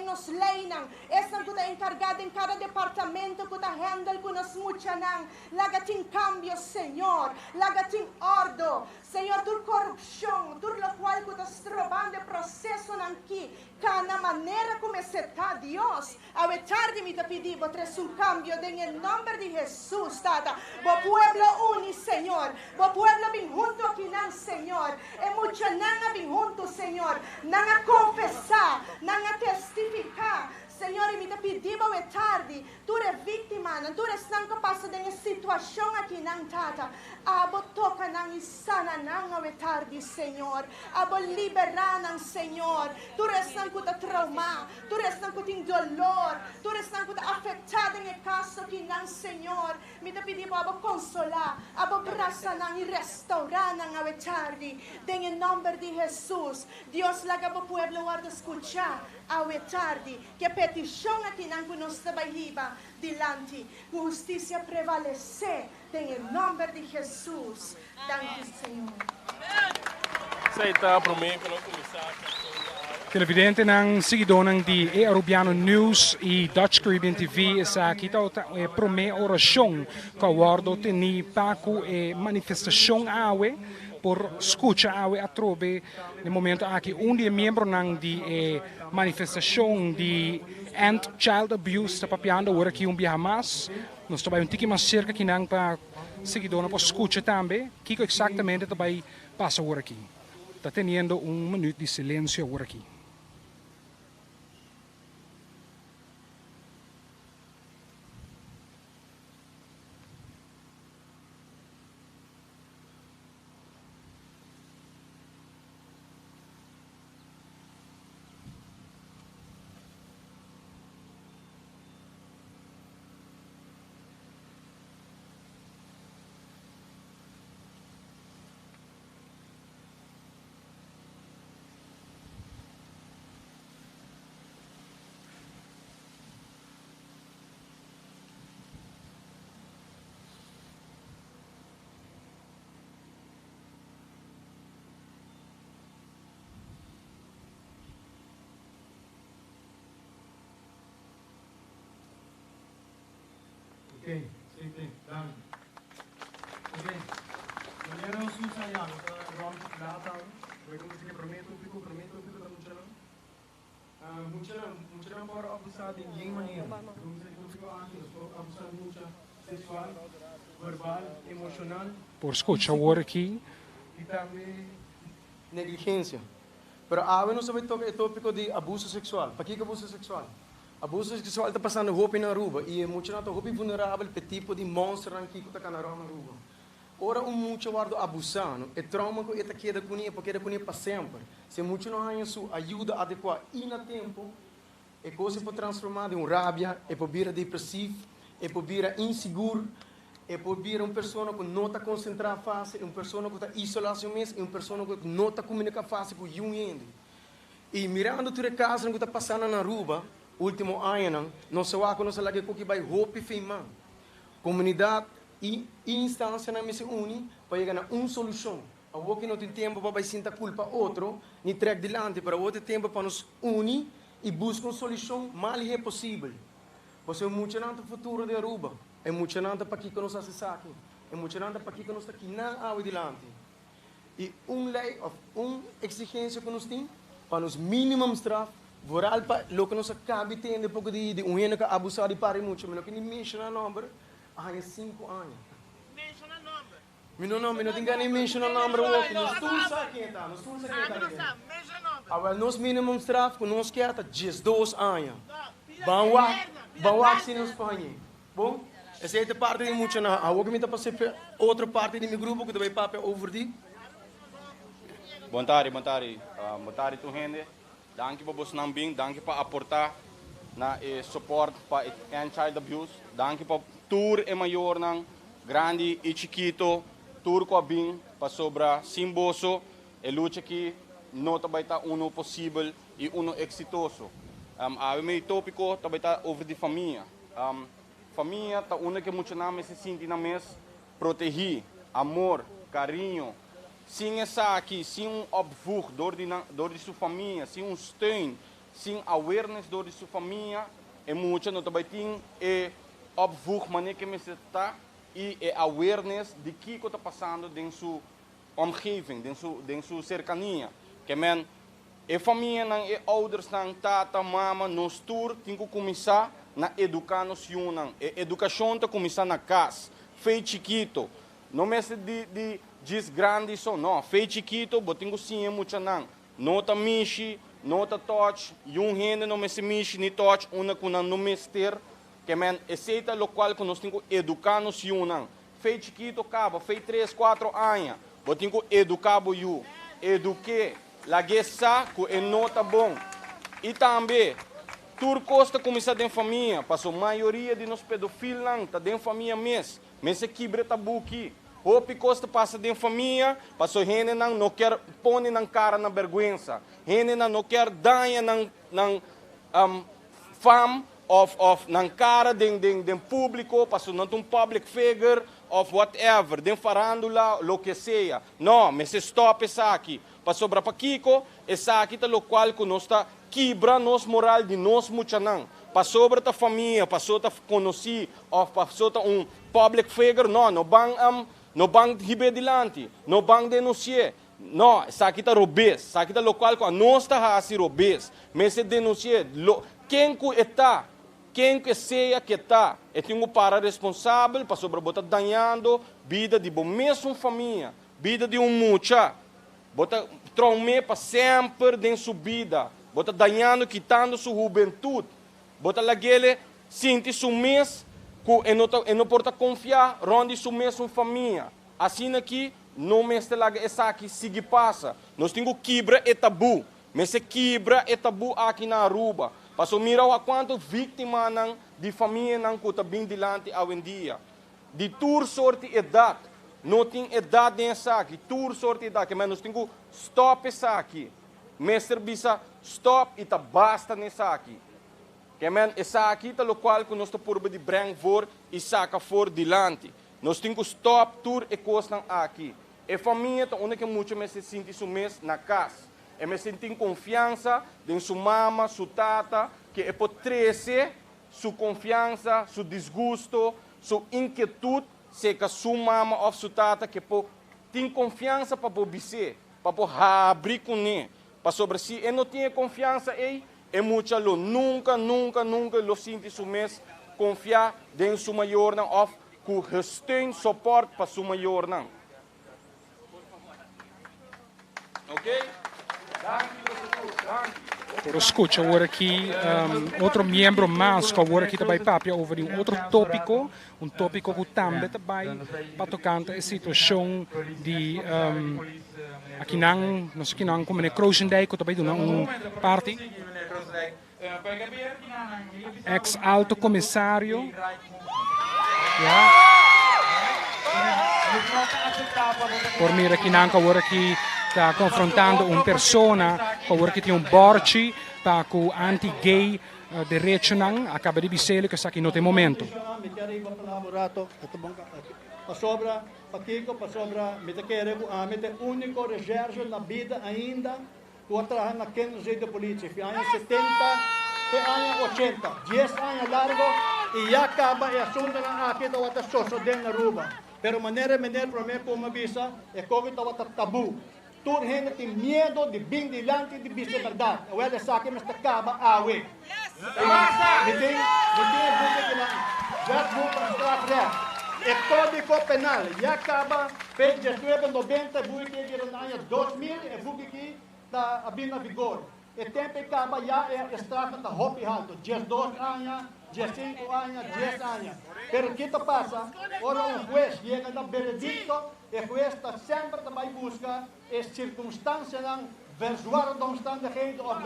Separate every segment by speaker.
Speaker 1: nos leinan, esnan ku ta enkargá den kada departamento ku ta hèndel ku nos muchanan. Laga tin kambio, Señor. Laga tin òrdo. Señor, tur korupshon, tur lokual ku ta strobando e prosesonan ki kana manera ku mester ta, Dios, awe tardi mi ta pidi Bo tres un kambio den e nòmber di Hesus, Tata. Bo pueblo uni, Señor. Bo pueblo bin huntu akinan, Señor. E muchanan a bin huntu, Señor. Nan a konfesá, nan a testifiká, Señor, i mi ta pidi Bo awe tardi, Tur e víktimanan, tur esnan ku a pasa den e situashon aki nan, Tata, abo toka nan i sana nan awe tardi, Señor. Abo liberá nan, Señor. Tur esnan ku ta traumá, tur esnan ku tin dolor, tur esnan ku ta afektá den e kaso aki nan, Señor, mi ta pidi Bo abo konsolá, abo brasa nan i restourá nan awe tardi, den e nòmber di Hesus. Dios, laga Bo pueblo wòrdu skuchá awe tardi. Ke petishon akinan ku nos ta bai hiba dilanti, ku hustisia prevalesé den e nòmber di Hesus. Danki Señor.
Speaker 2: Esei ta promé ku nos kuminsá kant'é di awe.
Speaker 3: Televidentenan, siguidónan di e Arubiano News i Dutch Caribbean TV, esaki ta e promé orashon ku a wòrdu tení pa ku e manifestashon awe. Por skucha awe atrobe den momento aki un di e miembronan di e manifestashon di End Child Abuse ta papiando awor aki un biaha mas. Nos ta bai un tiki mas serka kinan pa siguidónan por skucha tambe kiko eksaktamente ta bai pasa awor aki. Ta teniendo un minuut di silensio awor aki.
Speaker 4: Ok, CT, danki. Ok, manera nos usa ya, nos ta rond di kla tambe. Bo ke musika prome topiko, prome topiko ta muchanan. Muchanan, muchanan por abusá den yen manera. Nos e topiko aki, nos por abusá di mucha seksual, verbal, emoshonal,
Speaker 3: Por skucha awor aki.
Speaker 4: I tambe negligensia. Pero awe nos ta bai toka e topiko di abuso seksual. Pakiko abuso seksual? Abuso seksual ta pasando hopi na Aruba i e muchanan ta hopi vulnerabel p'e tipo di monsternan kiko ta kana rònt Aruba. Ora un mucha wòrdu abusá, no, e trauma ku e ta keda kuné e por keda kuné pa semper. Si e mucha no haña su ayuda adekuá i na tempu, e kos e por transformá den un rabia, e por bira depresiv, e por bira insigur, e por bira un persona ku no ta konsentrá fásil, un persona ku ta isolá su mes i un persona ku no ta komuniká fásil ku yun hende. I mirando tur e kasonan ku ta pasando na Aruba último añanan, nos a wak ku nos a laga e koki bai hopi feiman. Komunidat i instansianan mester uni pa yega na un solushon. Awor ki no tin tempu pa bai sinta kulpa otro ni trèk dilanti, pero awor ta e tempu pa nos uni i buska un solushon mas lihé posibel. Pasobra e muchanan ta futuro di Aruba. E muchanan ta pakiko nos hasi esaki. E muchanan ta pakiko nos ta kinan awe dilanti. I un lei òf un eksigensia ku nos tin pa nos minimumstraf, vooral pa loke nos a kabi tende poko di di un hende ku a abusá di par di mucha, mi no ke ni menshoná nòmber, a haña sinku aña. Mi no no, mi no tin gana di menshoná nòmber awor, nos tur sa ken e ta, nos tur sa ken e ta. Awel nos minimumstraf ku nos kier ta diesdos aña. Ban wak, ban wak si nos por hañ'é. Bon, esei ta parti di muchanan. Awor ku mi ta pasa pa otro parti di mi grupo ku ta bai papia over di.
Speaker 2: Bon tardi, bon tardi. Bon tardi tur hende. Danki pa bosnan bin, danki pa aporta na e support pa e End Child Abuse. Danki pa tur e mayornan, grandi y chikito, tur cu a bin, pasobra sin boso e lucha aki no ta bay ta uno posibel y uno exitoso. Awe mi topico ta bay ta over di famia. Famia ta unda cu e muchanan mester sinti nan mes Protegí, amor, kariño. Sin esaki, sin un opvoeg dor di nan, dor di su famia, sin un steun, Sin awareness door di su famia, e mucha no ta bay tin e opvoeg mane ke mester ta y e awareness di kico ta pasando den su omgeving, den su den su cercania. Ke men e famianan, e oudersnan, tata, mama, nos tur tin cu cuminsa na educa nos yunan. E educacion ta cuminsa na cas, fey chikito. No mester di di djis grandi so, no, fey chikito bo tin cu siña e muchanan. No ta mishi, no ta touch, yun hende no mester mishi ni touch unda cu nan no mester. Ke men, esey ta locual cu nos tin cu educa nos yunan. Fey chikito caba, fey tres, cuatro aña, bo tin cu educa bo yu. Eduke, lag'e sa cu e no ta bon. Y tambe, tur cos ta cuminsa den famia, paso mayoria di nos pedofilnan ta den famia mes. Mester kibra e tabu ki. Hopi kos ta pasa den famia, paso hendenan no kier pone nan kara na bergwensa. Hendenan no kier daña nan nan fam of of nan kara den den den publico paso nan ta un public figure of whatever, den farandula, loke sea. No, mester stop esaki. Pasobra pakiko? Esaki ta lokual ku nos ta kibra nos moral di nos muchanan. Pasobra ta famia, paso ta konosí òf paso ta un public figure, no, no ban no ban hib'é dilanti, no ban denunsi'é. No, esaki ta robes. Esaki ta lokual ku anos ta hasi robes. Mester denunsi'é. Lo, ken ku e ta, ken ku e sea ku e ta, e tin ku para responsabel pasobra bo ta dañando bida di bo mesun famia, bida di un mucha. Bo ta traum'é pa semper den su bida. Bo ta dañando, kitando su hubentut. Bo ta lag'el sinti su mes ku e no ta, e no por ta konfiá rònt di su mesun famia. Asina ki no mester laga esaki sigui pasa. Nos tin ku kibra e tabú. Mester kibra e tabú aki na Aruba. Pasobra mira wak kuantu víktimanan di famianan ku ta bin dilanti awendia. Di tur sorti edat. No tin edat den esaki. Tur sorti edat. Ke men nos tin ku stòp esaki. Mester bisa stòp i ta basta na esaki. Ke men esaki ta lokual ku nos ta purba di breng voor i saka for dilanti. Nos tin ku stòp tur e kosnan aki. E famia ta unda ke mucha mester sinti su mes na kas. E mester tin konfiansa den su mama, su tata, ke e por trese su konfiansa, su disgusto, su inkietut seka su mama òf su tata ke por tin konfiansa pa por bis'é, pa por habri kuné. Pasobra si e no tin e konfiansa ei, e mucha lo nunka, nunka, nunka lo sinti su mes konfiá den su mayornan òf ku gesteun, sopòrt pa su mayornan.
Speaker 3: Por scucha awor aki otro miembro mas cu awor aki ta bay papia over di un otro topico, un topico cu tambe ta bay pa tocante e situacion di akinan, nos akinan cu meneer Krozendijk cu ta bay duna un parti. Ex alto comisario ya por mira kinan cu awor aki ta confrontando un persona cu awor aki tin un borchi pa cu anti gay derechonan a caba di bisele cu esaki no ta e momento.
Speaker 5: Pasobra, pakiko? Pasobra mi ta kere ku ami ta e úniko recherche na bida ainda Ku a traha na Kennersee de Politie fi aña setenta te aña ochenta, dies aña largo i ya kaba e asuntonan aki tabata sosodé na Aruba. Pero manera e meneer promé ku a bisa, e koki tabata tabú. Tur hende tin miedo di bin dilanti di bisa e bèrdat. Awèl esaki mester kaba awe. Mi tin mi tin e buki kinan, Wetboek van Strafrecht. E Kódigo Penal ya kaba Fe diesnuebe nobenta e buki ki bira na aña 2000 e buki ki ta a bin na vigor. E tempo e kaba ya e strafnan ta hopi halto, 12 aña, 15 aña, dies aña. Pero ki ta pasa ora un hues yega na beredikto, e hues ta semper ta bai buska E sirkunstansianan verzwarende omstandigheden òf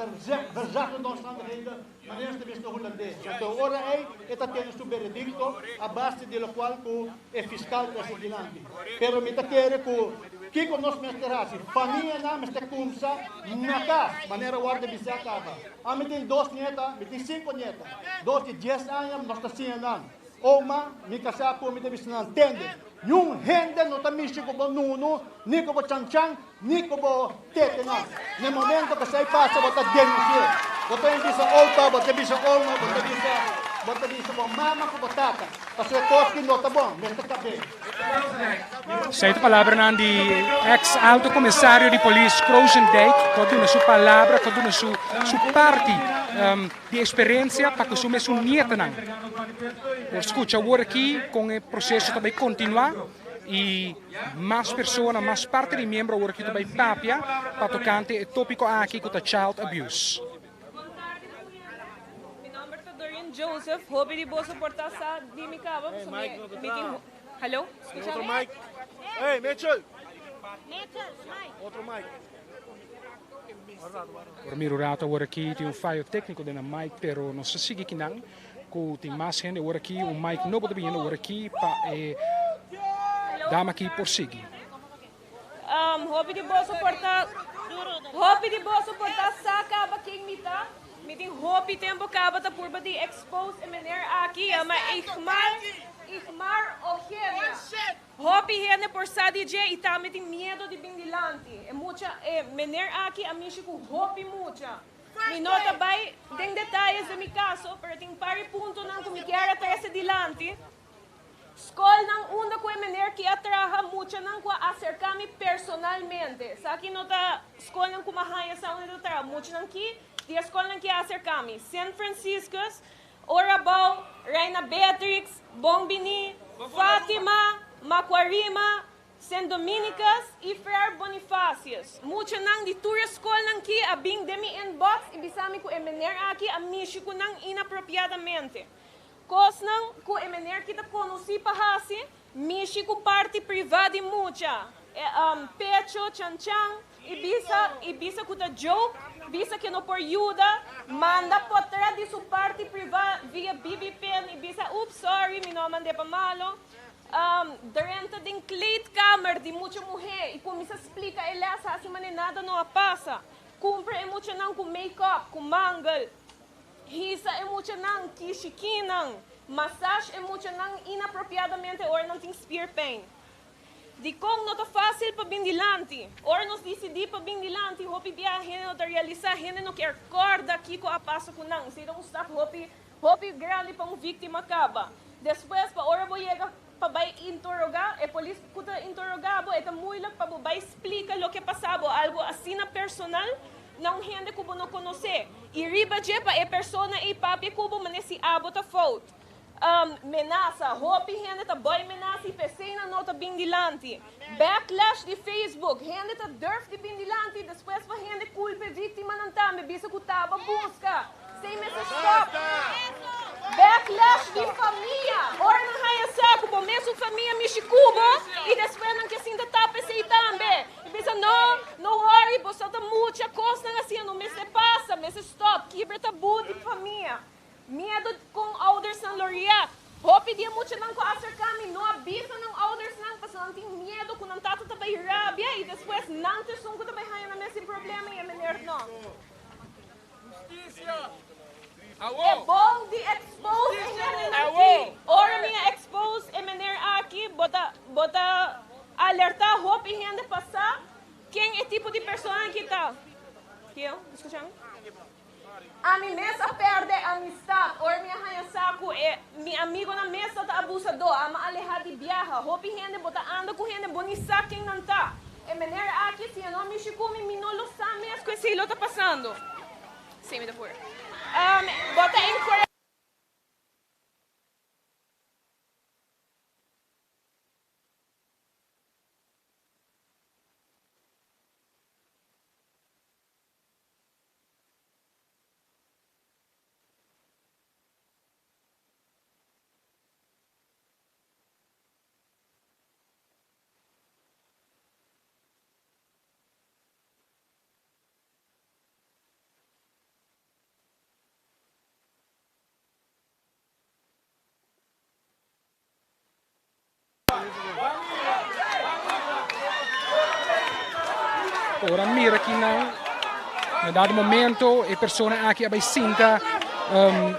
Speaker 5: verzachtende omstandigheden, manera nos ta bisa na hulandes. Anto e ora ei e ta tene su beredikto a base di lokual ku e fiskal trese dilanti. Pero mi ta kere ku kiko nos mester hasi? Famianan mester kumsa na kas, manera wòrdu bisá kaba. Ami tin dos nieta, mi tin sinku nieta, dos di dies aña, nos ta siña nan. Oma, mi kasá ku mi ta bisa nan, Tende, niun hende no ta mishi ku bo nunu, ni ku bo chanchan, ni ku bo tetenan. Na e momento ku esei pasa, bo ta denunsi'é. Bo ta bisa opa, bo ta bisa oma, bo ta bisa, bo ta bisa bo mama ku bo tata. Pasobra e kos ki no ta bon, mester kab'é.
Speaker 3: Esei ta palabranan di ex alto komisario di polis Krozendijk ku a duna su palabra, ku a duna su su parti di eksperensia pa ku su mesun nietanan. Por skucha awor aki kon e proseso ta bai kontinuá i mas persona, mas parti di miembro awor aki ta bai papia pa tokante e tópiko aki ku ta child abuse.
Speaker 6: Bon tardi tur hende. Mi nomber ta Doreen Joseph. Hopi di boso por ta sa di mi caba pasobra mi tin Hallo, scucha mi?
Speaker 3: Por mira un rato awor aki tin un fayo tecnico den nan mic pero nos ta sigui kinan cu tin mas hende awor aki un mic nobo ta biniendo awor aki pa e dama aki por sigui.
Speaker 6: Hopi di boso por ta Hopi di boso por ta sa caba ken mi ta. Mi tin hopi tempo caba ta purba di expose e meneer aki yama Igmar Igmar Ogenia. Hopi hende por sa di dje y tambe tin miedo di bin dilanti. E mucha e meneer aki a mishi cu hopi mucha. Mi no ta bay den detayes den mi caso pero tin par di puntonan cu mi kier a trece dilanti. Skolnan unda ku e meneer ki a traha muchanan ku a aserká mi personalmente. Esaki no ta skolnan ku mi a haña sa unda ta traha. Muchanan ki di e skolnan ki a aserká mi, Sint Franciscus, Orabou, Reina Beatrix, Bon Biní, Fatima, Macuarima, Sint Dominicus i Frère Bonifacius. Muchanan di tur e skolnan ki a bin den mi inbox i bisa mi ku e meneer aki a mishi ku nan inapropiadamente. Kosnan ku e meneer ki ta konosí pa hasi, mishi ku parti privá di mucha, e pecho, chanchan, i bisa i bisa ku ta joke, bisa ke no por yuda, manda potrèt di su parti privá via BB pin i bisa ups sorry mi no a mand'é pa malo, drenta den kleedkamer di mucha muhé i kuminsá splika e lès hasi manera nada no a pasa, kumpra e muchanan ku make-up, ku mangel. Hisa e muchanan, kishikinan, massage e muchanan inapropiadamente ora nan tin spierpijn. Dikon no ta fásil pa bin dilanti? Ora nos disidí pa bin dilanti, hopi biaha hende no ta realisá, hende no kier kòrda kiko a pasa ku nan. Esei ta un stap hopi, hopi grandi pa un víktima kaba. Despues, pa ora bo yega pa bai interogá, e polis ku ta interogá bo, e ta moeilijk pa bo bai splika loke pasa bo, algu asina personal. Na un hende ku bo no konosé i riba dje pa e persona ei papia ku bo manera si abo ta fout. Menasa, Hopi hende ta bai menasa i p'esei nan no ta bin dilanti. Backlash di Facebook, Hende ta durf di bin dilanti i despues pa hende kulpa e víktimanan tambe bisa ku taba buska. Esei mester stòp. Backlash di famia, Ora nan haña sa ku bo mesun famia mishi ku bo i despues nan ke sinta tapa esei tambe. I bisa, No, no worry, boso ta mucha, kosnan asina no mester pasa, mester stop, kibra tabú di famia. Miedu kon oudersnan lo react. Hopi di e muchanan ku a aserká mi no a bisa nan oudersnan pasobra nan tin miedu ku nan tata ta bai rabia i despues nan ta esun ku ta bai haña nan mes sin problema i e meneer no. E bon di expose e hendenan ki ora mi a expose e meneer aki bo ta bo ta alerta hopi hende pa sa ken e tipo di persona ki ta. Kio? Bo skucha mi? Ami mes a perde amistad ora mi a haña sa ku e mi amigonan mes ta ta abusadó. Ami a aleha di biaha. Hopi hende bo ta anda ku hende bo ni sa ken nan ta. E meneer aki si e no a mishi ku mi mi no lo sa mes ku esei lo ta pasando. Sí, mi ta pura. Bo ta encourage.
Speaker 3: Ora mira ki nan, na dado momento e persona aki a bai sinta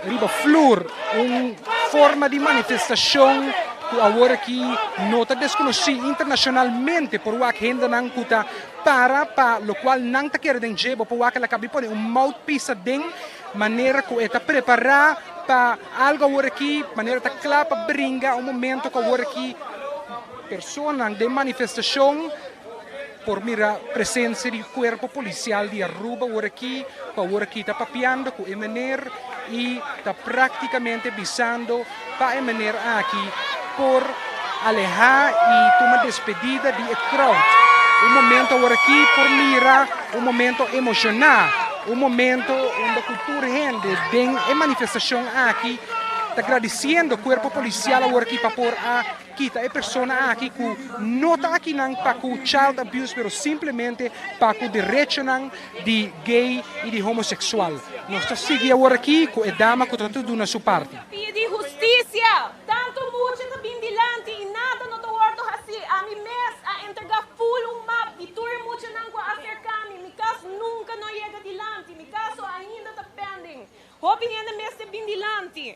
Speaker 3: riba flur, un forma di manifestacion. ku awor aki no ta deskonosí internashonalmente por wak hendenan ku ta para pa lokual nan ta kere den dje. Bo por wak el a kabi pone un mouthpiece aden manera ku e ta prepará pa algu awor aki, manera ta kla pa bringa un momento ku awor aki personanan den manifestashon por mira presensia di kuerpo polisial di Aruba awor aki, ku awor aki ta papiando ku e meneer i ta praktikamente bisando pa e meneer aki por alehá i tuma despedida di e crowd. Un momento awor aki por mira un momento emoshoná, un momento unda ku tur hende den e manifestashon aki ta gradisiendo kuerpo polisial awor aki pa por a Kita e persona aki ku no ta akinan pa ku child abuse pero simplemente pa ku derechonan di gay i di homosexual. Nos ta sigui awor aki ku e dama ku ta duna su parti.
Speaker 6: Pidi hustisia. Tanto mucha ta bin dilanti i nada no ta wordo hasi. Ami mes a entrega full un map di tur e muchanan ku a aserka mi. Mi kas nunka no yega dilanti. Mi kaso ainda ta pending. Hopi hende mester bin dilanti.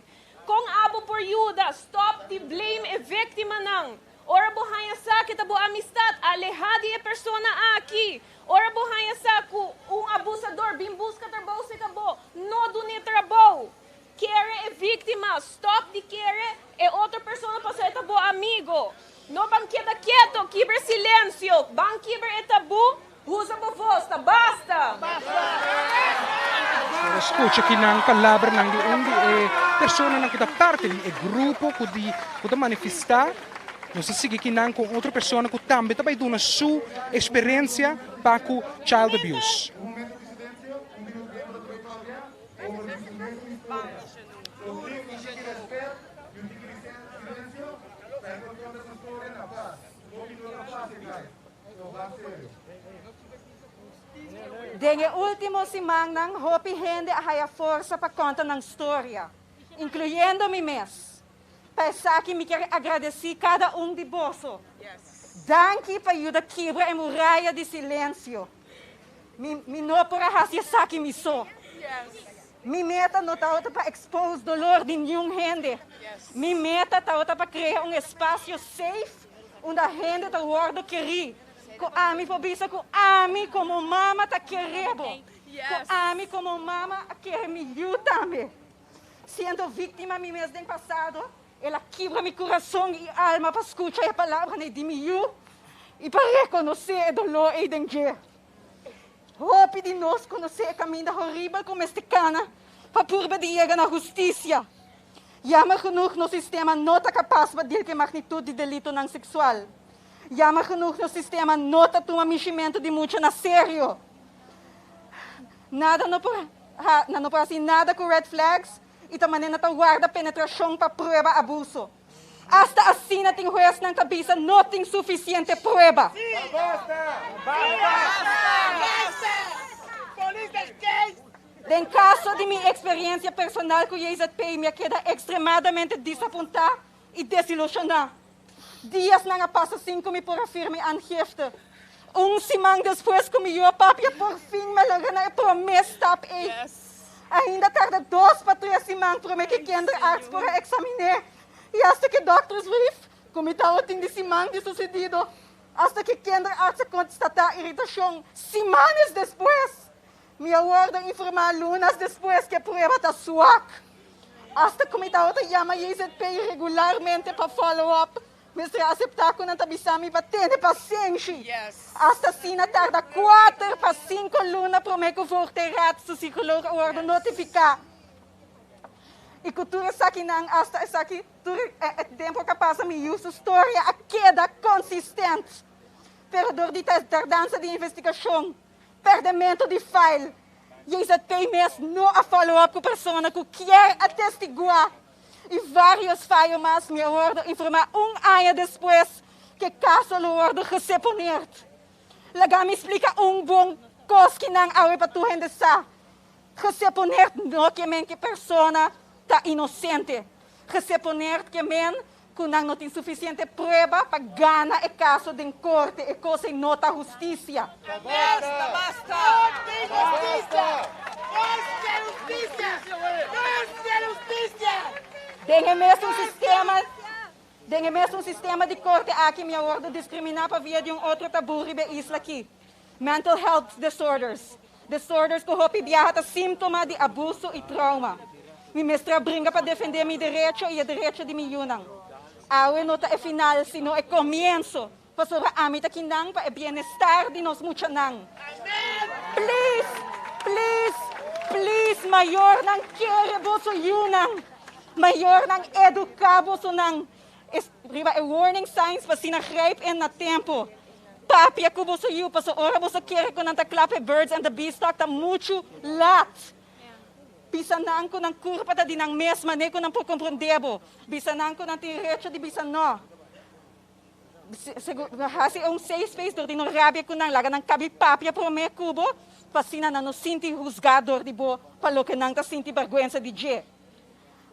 Speaker 6: Kon abo por yuda? Stop di blame e víktimanan. Ora bo haña sa ke ta bo amistat, alehá di e persona aki. Ora bo haña sa ku un abusador bin buska trabou serka bo, no dun'é trabou. Kere e víktima. Stop di kere e otro persona pasobra e ta bo amigo. No ban keda keto, kibra e silensio. Ban kibra e tabú. Usa bo voz, ta basta!
Speaker 3: Por a scucha ki nan palabranan di un di e personanan cu ta parti di e grupo cu di cu ta manifesta. Nos ta sigui ki nan cu un otro persona cu tambe ta bay duna su experiencia pa cu child abuse.
Speaker 1: Den e último simannan hopi hende a haya forsa pa konta nan storia, inkluyendo mi mes. Pa esaki mi kier agradesí kada un di boso. Danki pa yuda kibra e muraya di silensio. Mi mi no por a hasi esaki mi so. Mi meta no tabata pa expose dolor di niun hende. Mi meta tabata pa krea un espasio safe unda hende ta wòrdu kerí. Ku ami por bisa ku ami komo mama ta kere bo. Ku ami komo mama a kere mi yu tambe. Siendo víktima mi mes den pasado, el a kibra mi kurason i alma pa skucha e palabranan di mi yu i pa rekonosé e doló ei den dje. Hopi di nos konosé e kaminda horibel ku mester kana pa purba di yega na hustisia. Jammer genoeg nos sistema no ta kapas pa deal ku e magnitut di delitonan seksual. Jammer genoeg nos sistema no ta tuma mishimentu di mucha na serio. Nada no por ha, nan no por hasi nada ku red flags i ta manera nan ta warda penetrashon pa prueba abuso. Asta asina tin huesnan ta bisa no tin sufisiente prueba. Den kaso di mi eksperiensia personal ku JZP mi a keda ekstremadamente disapuntá i desilushoná. Diasnan a pasa sin ku mi por a firma e aangifte. Un siman despues ku mi yu a papia porfin mi a logra na e promé stap ei. Ainda tarda dos pa tres siman promé ku e kinderarts por a eksamin'é i asta ku e doktersbrief ku mi tabatin di siman di susedido, asta ku e kinderarts a konstatá iritashon simanes despues. Mi a wòrdu informá lunas despues ku e prueba ta swak. Asta ku mi tabata yama JZP regularmente pa follow up, mester a aseptá ku nan ta bisa mi pa tene pasenshi. Asta asina tarda kuater pa sinku luna promé ku Voogdijraad su psikoloog a wòrdu notifiká. I ku tur esakinan, asta esaki tur e tempu ku a pasa mi yu su storia a keda konsistent. Pero dor di tardansa di investigashon, Perdemento di file. JZP mes no a follow up cu persona cu kier a testigua y varios fayo mas mi a wordo informa un aña despues cu e caso lo wordo geseponeerd. Laga mi splica un bon cos ki nan awe pa tur hende sa. Geseponeerd no ke men cu e persona ta inocente. Geseponeerd ke men Ku nan no tin sufisiente prueba pa gana e kaso den korte, e kos ei no ta hustisia. Den e mesun sistema, Den e mesun sistema di korte aki mi a wordo diskriminá pa via di un otro tabú riba e isla aki, mental health disorders, disorders ku hopi biaha ta símtoma di abuso i trauma. Mi mester a bringa pa defendé mi derecho i e derecho di mi yunan. Awe no ta e final, sino e komienso, pasobra ami ta kinan pa e bienestar di nos muchanan. Please, please, please, mayornan kere boso yunan. Mayornan eduká bosonan riba e warning signs pa asina grijp in na tempo. Papia ku boso yu paso ora boso kere ku nan ta kla pa e birds and the bees talk ta muchu lat. Bisa nan ku nan kurpa ta di nan mes manera ku nan por komprondé bo. Bisa nan ku nan tin recho di bisa no. Hasi un safe space dor di no rabia ku nan. Laga nan kabi papia promé ku bo pa asina nan no sinti husgá dor di bo pa loke nan ta sinti bèrgwensa di dje.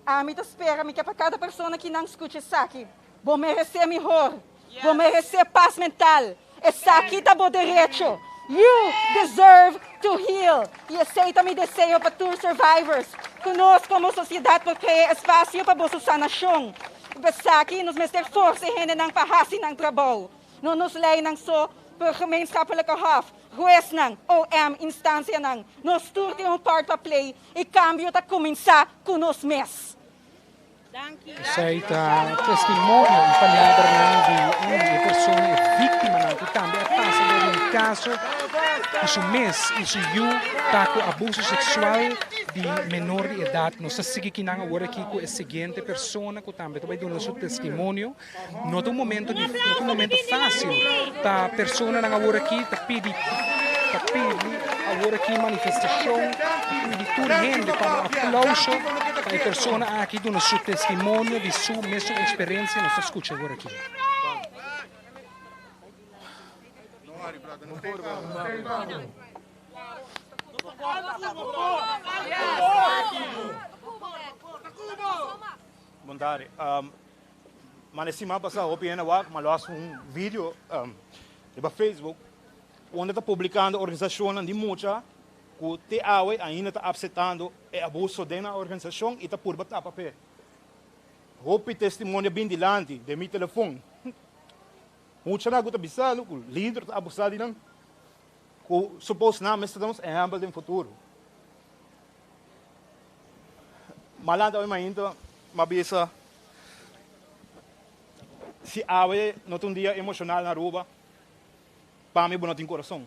Speaker 1: Ami ta spera mi ke pa kada persona ki nan skucha esaki. Bo meresé mihor. Bo meresé pas mental. Esaki ta bo derecho. You deserve to heal. I esei ta mi deseo pa tur survivors, ku nos komo sosiedat por krea espasio pa boso sanashon. I pa esaki nos mester forsa e hendenan pa hasi nan trabou. No nos leinan so, pero gemeenschappelijke hof, huesnan, OM, instansianan. Nos tur tin un part pa play i kambio ta kuminsá ku nos mes.
Speaker 3: Esei ta testimonio y palabranan di un di e persona, e víctimanan cu tambe a pasa door di un caso cu su mes y su yu ta cu abuso sexual di menor di edad. Nos ta sigui kinan awor aki cu e siguiente persona cu tambe ta bay duna su testimonio. No ta un momento di, no ta un momento fácil pa personanan awor aki ta pidi, ta pidi awor aki manifestacion, ta pidi tur hende pa un aplauso pa e persona aki duna su testimonio di su mesun experiencia. Nos ta scucha awor aki.
Speaker 7: Bon tardi. Mane siman pasa hopi hende wak ma lo hasi un video riba Facebook unda ta publicando organisacionnan di mucha cu te awe ainda ta aceptando e abuso den nan organisacion y ta purba tapa p'e. Hopi testimonio a bin dilanti den mi telefon. Muchanan cu ta bisando cu lider ta abusa di nan cu suppose nan mester ta nos ehempel den futuro. Malanta awe mainta m'a bisa si awe no ta un dia emocional na Aruba, pa mi bo no tin corazon.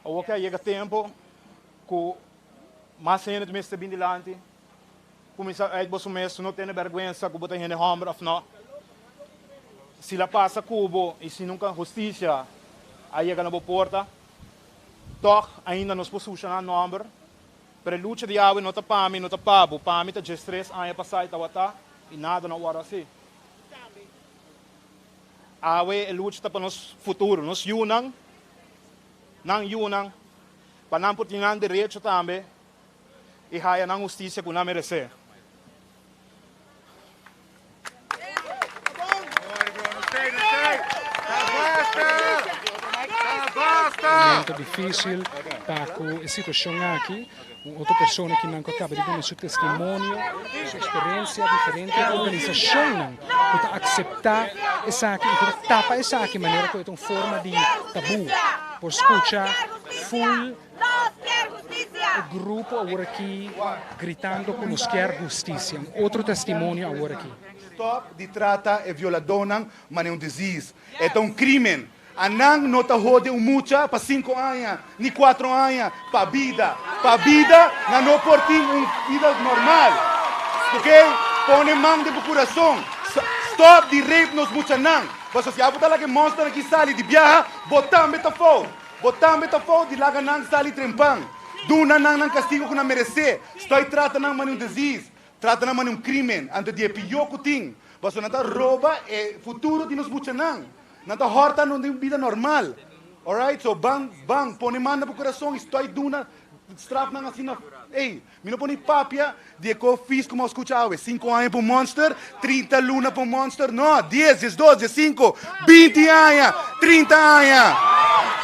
Speaker 7: Awor ke a yega tempo cu mas hende ta mester bin dilanti, cuminsa uit boso mes, no tene berguensa cu bo ta hende homber of no. Si la pasa cu bo y si nunca husticia a yega na bo porta, Tòg ainda nos por susha nan nòmber, pero e lucha di awe no ta pa mi, no ta pa bo. Pa mi ta djestres aña pasá i tabata i nada no a wòrdu hasí. Awe e lucha ta pa nos futuro, nos yunan, nan yunan, pa nan por tin nan derecho tambe i haya nan hustisia ku nan meresé.
Speaker 3: Momento dificil pa cu e situacion aki. Un otro persona ki nan cu a caba di duna su testimonio, su experiencia, diferente organisacionnan cu ta acepta esaki y cu ta tapa esaki manera cu e ta un forma di tabu. Por scucha full. E grupo awor aki gritando cu nos kier husticia. Un otro testimonio awor aki.
Speaker 8: Stop di trata e violadónan manera un disease. E ta un crimen. Anan no ta hode un mucha pa cinco aña, ni cuatro aña, pa bida. Pa bida nan no por tin un bida normal. Ok? Pone man den bo curason. Stop di rape nos muchanan. Pasobra si abo ta laga e monsternan aki sali di biaha, bo tambe ta fout. Bo tambe ta fout di laga nan sali trempan. Duna nan nan castigo cu nan merece. Stoi trata nan mane un disease. Trata nan mane un crimen. Anto di e piyo cu tin. Pasobra nan ta roba e futuro di nos muchanan. Nan ta horta nan den un bida normal. Alright, so ban, ban, pone man na bo corazon y stoi duna straf nan asina. Ey, mi no por ni papia di e co fis cu mi a scucha awe. Cinco aña pa un monster, 30 luna pa un monster. No, dies, diesdos, diescinco, 20 aña, 30 aña.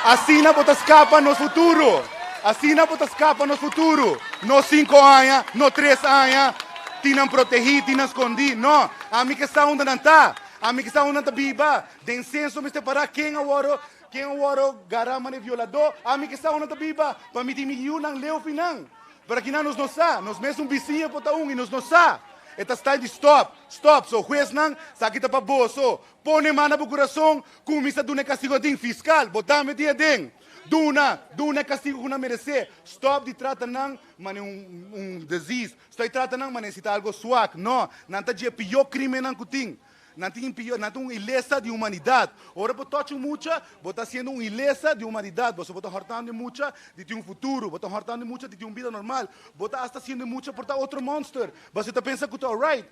Speaker 8: Asina bo ta scapa nos futuro. Asina bo ta scapa nos futuro. No cinco aña, no tres aña. Tin nan protehí, tin nan skondí. No, ami ke sa unda nan ta. Ami ke sa unda nan ta biba. Den senso mester pará ken a wòrdu, ken a wòrdu gará manera violadó. Ami ke sa unda nan ta biba. Pa mi tin mi yunan leu fi nan. Pero akinan nos no sa. Nos mes un bisiña por ta un i nos no sa. E ta style di stop, stop. So huesnan, esaki ta pa boso. Pone man na bo kurason, kuminsá duna e kastigu aden. Fiskal, bo tambe tin aden. Duna, duna e kastigu ku nan meresé. Stop di trata nan manera un un disease. Stop di trata nan manera si ta algo swak. No, nan ta dje pió krimennan ku tin. Nan tin pió, nan ta un ilesa di humanidat. Ora bo tocha un mucha, bo ta hasiendo un ilesa di humanidat. Boso bo ta hòrtando e mucha di tin un futuro, bo ta hòrtando e mucha di tin un bida normal. Bo ta asta hasiendo e mucha por ta otro monster. Boso ta pensa ku ta alright.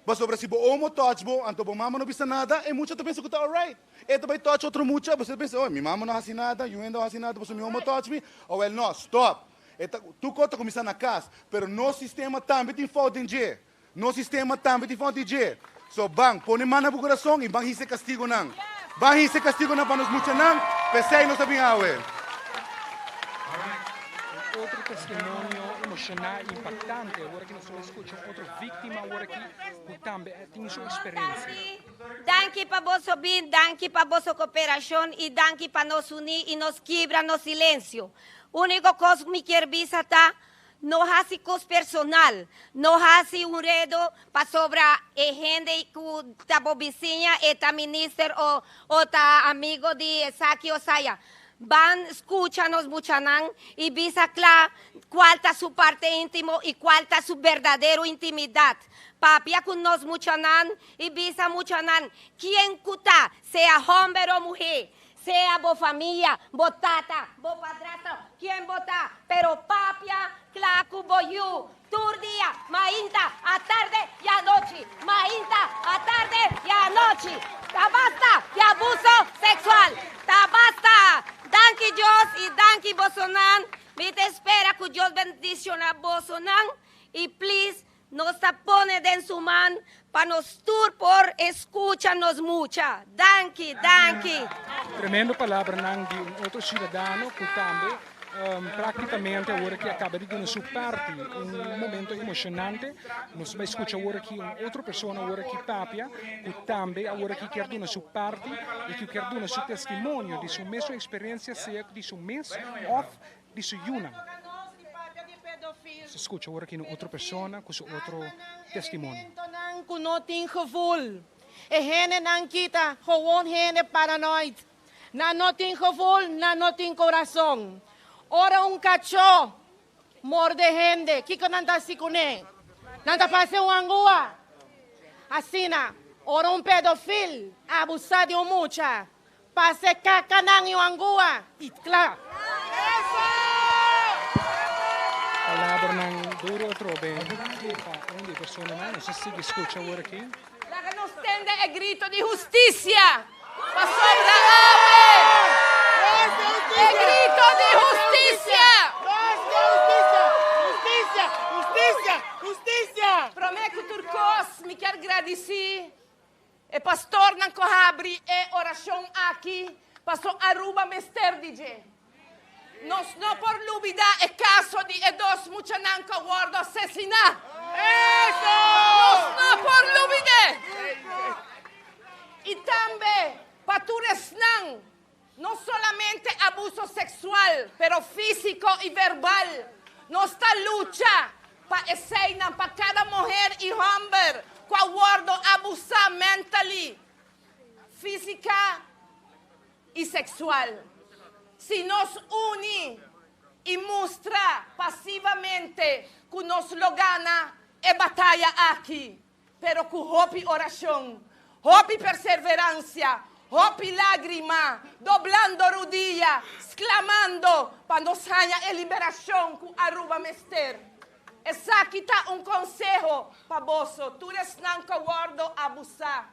Speaker 8: Pasobra si bo omo touch bo, anto bo mama no bisa nada, e mucha ta pensa ku ta alright. E ta bai touch otro mucha, boso ta pensa, oye, mi mama no hasi nada, yu hende no hasi nada, pasobra mi omo touch mi. Awel no, stop. E ta, tur kos ta kuminsá na kas, pero nos sistema tambe tin fout den dje. Nos sistema tambe tin fout den dje. So ban, pone man na bo kurason i ban hisa e kastigonan. Ban hisa e kastigonan pa nos muchanan, p'esei nos a bin awe.
Speaker 3: Un otro testimonio emocional y impactante awor aki nos lo escucha un otro victima awor aki cu tambe a tin su experiencia.
Speaker 9: Danki pa boso bin, danki pa boso cooperacion y danki pa nos uni y nos kibra nos silencio. Unico cos cu mi kier bisa ta, No hasi cos personal, no hasi un redo pasobra e hende cu ta bo bisiña e ta minister o o ta amigo di esaki o saya. Ban scucha nos muchanan y bisa cla cual ta su parte intimo y cual ta su berdadero intimidad. Papia cu nos muchanan y bisa muchanan quien cu ta, sea homber o muhe, Sea bo famia, bo tata, bo padrastro, ken bo ta, pero papia kla ku bo yu tur dia, mainta, atarde i anochi, mainta, atarde i anochi. Ta basta di abuso seksual! Ta basta! Danki Dios i danki bosonan. Mi ta spera ku Dios bendiciona bosonan i please Nos ta pone den su man pa nos tur por escucha nos mucha. Danki, danki.
Speaker 3: Tremendo palabranan di un otro ciudadano cu tambe practicamente awor aki a caba di duna su parti. Un momento emocionante. Nos ta bay scucha awor aki un otro persona awor aki papia cu tambe awor aki kier duna su parti y cu kier duna su testimonio di su mesun experiencia sea di su mes of di su yunan. Nos ta skucha ora ki un otro persona ku su otro testimonio.
Speaker 1: Nan ku no tin gevoel. E hendenan kita gewoon hende paranoid. Nan no tin gevoel, nan no tin korason. Ora un kachó morde hende, kiko nan ta hasi kuné? Nan ta pasa un angua. Asina, ora un pedofil abusá di un mucha, Pase kakanan i angua i kla.
Speaker 3: Palabranan duro atrobe pa un di e personanan. Nos a sigui skucha awor aki.
Speaker 6: Laga nos tende e grito di hustisia pasobra awe. E grito di hustisia! Promé ku tur kos mi kier gradisí E pastornan ku habri e orashon aki paso Aruba mester di dje. Nos no por lubida e kaso di e dos muchanan ku a wòrdu asesiná. Nos no por lubid'é. I tambe pa tur esnan, no solamente abuso seksual, pero físiko i verbal. Nos ta lucha pa eseinan, pa kada muher i hòmber ku a wòrdu abusá mentally, físika i seksual. Si nos uni i mustra pasivamente ku nos lo gana e bataya aki, Pero ku hopi orashon, hopi perserveransia, hopi lágrima, doblando rudia, sklamando pa nos haña e liberashon ku Aruba mester. Esaki ta un konseho pa boso, tur esnan ku a wòrdu abusá.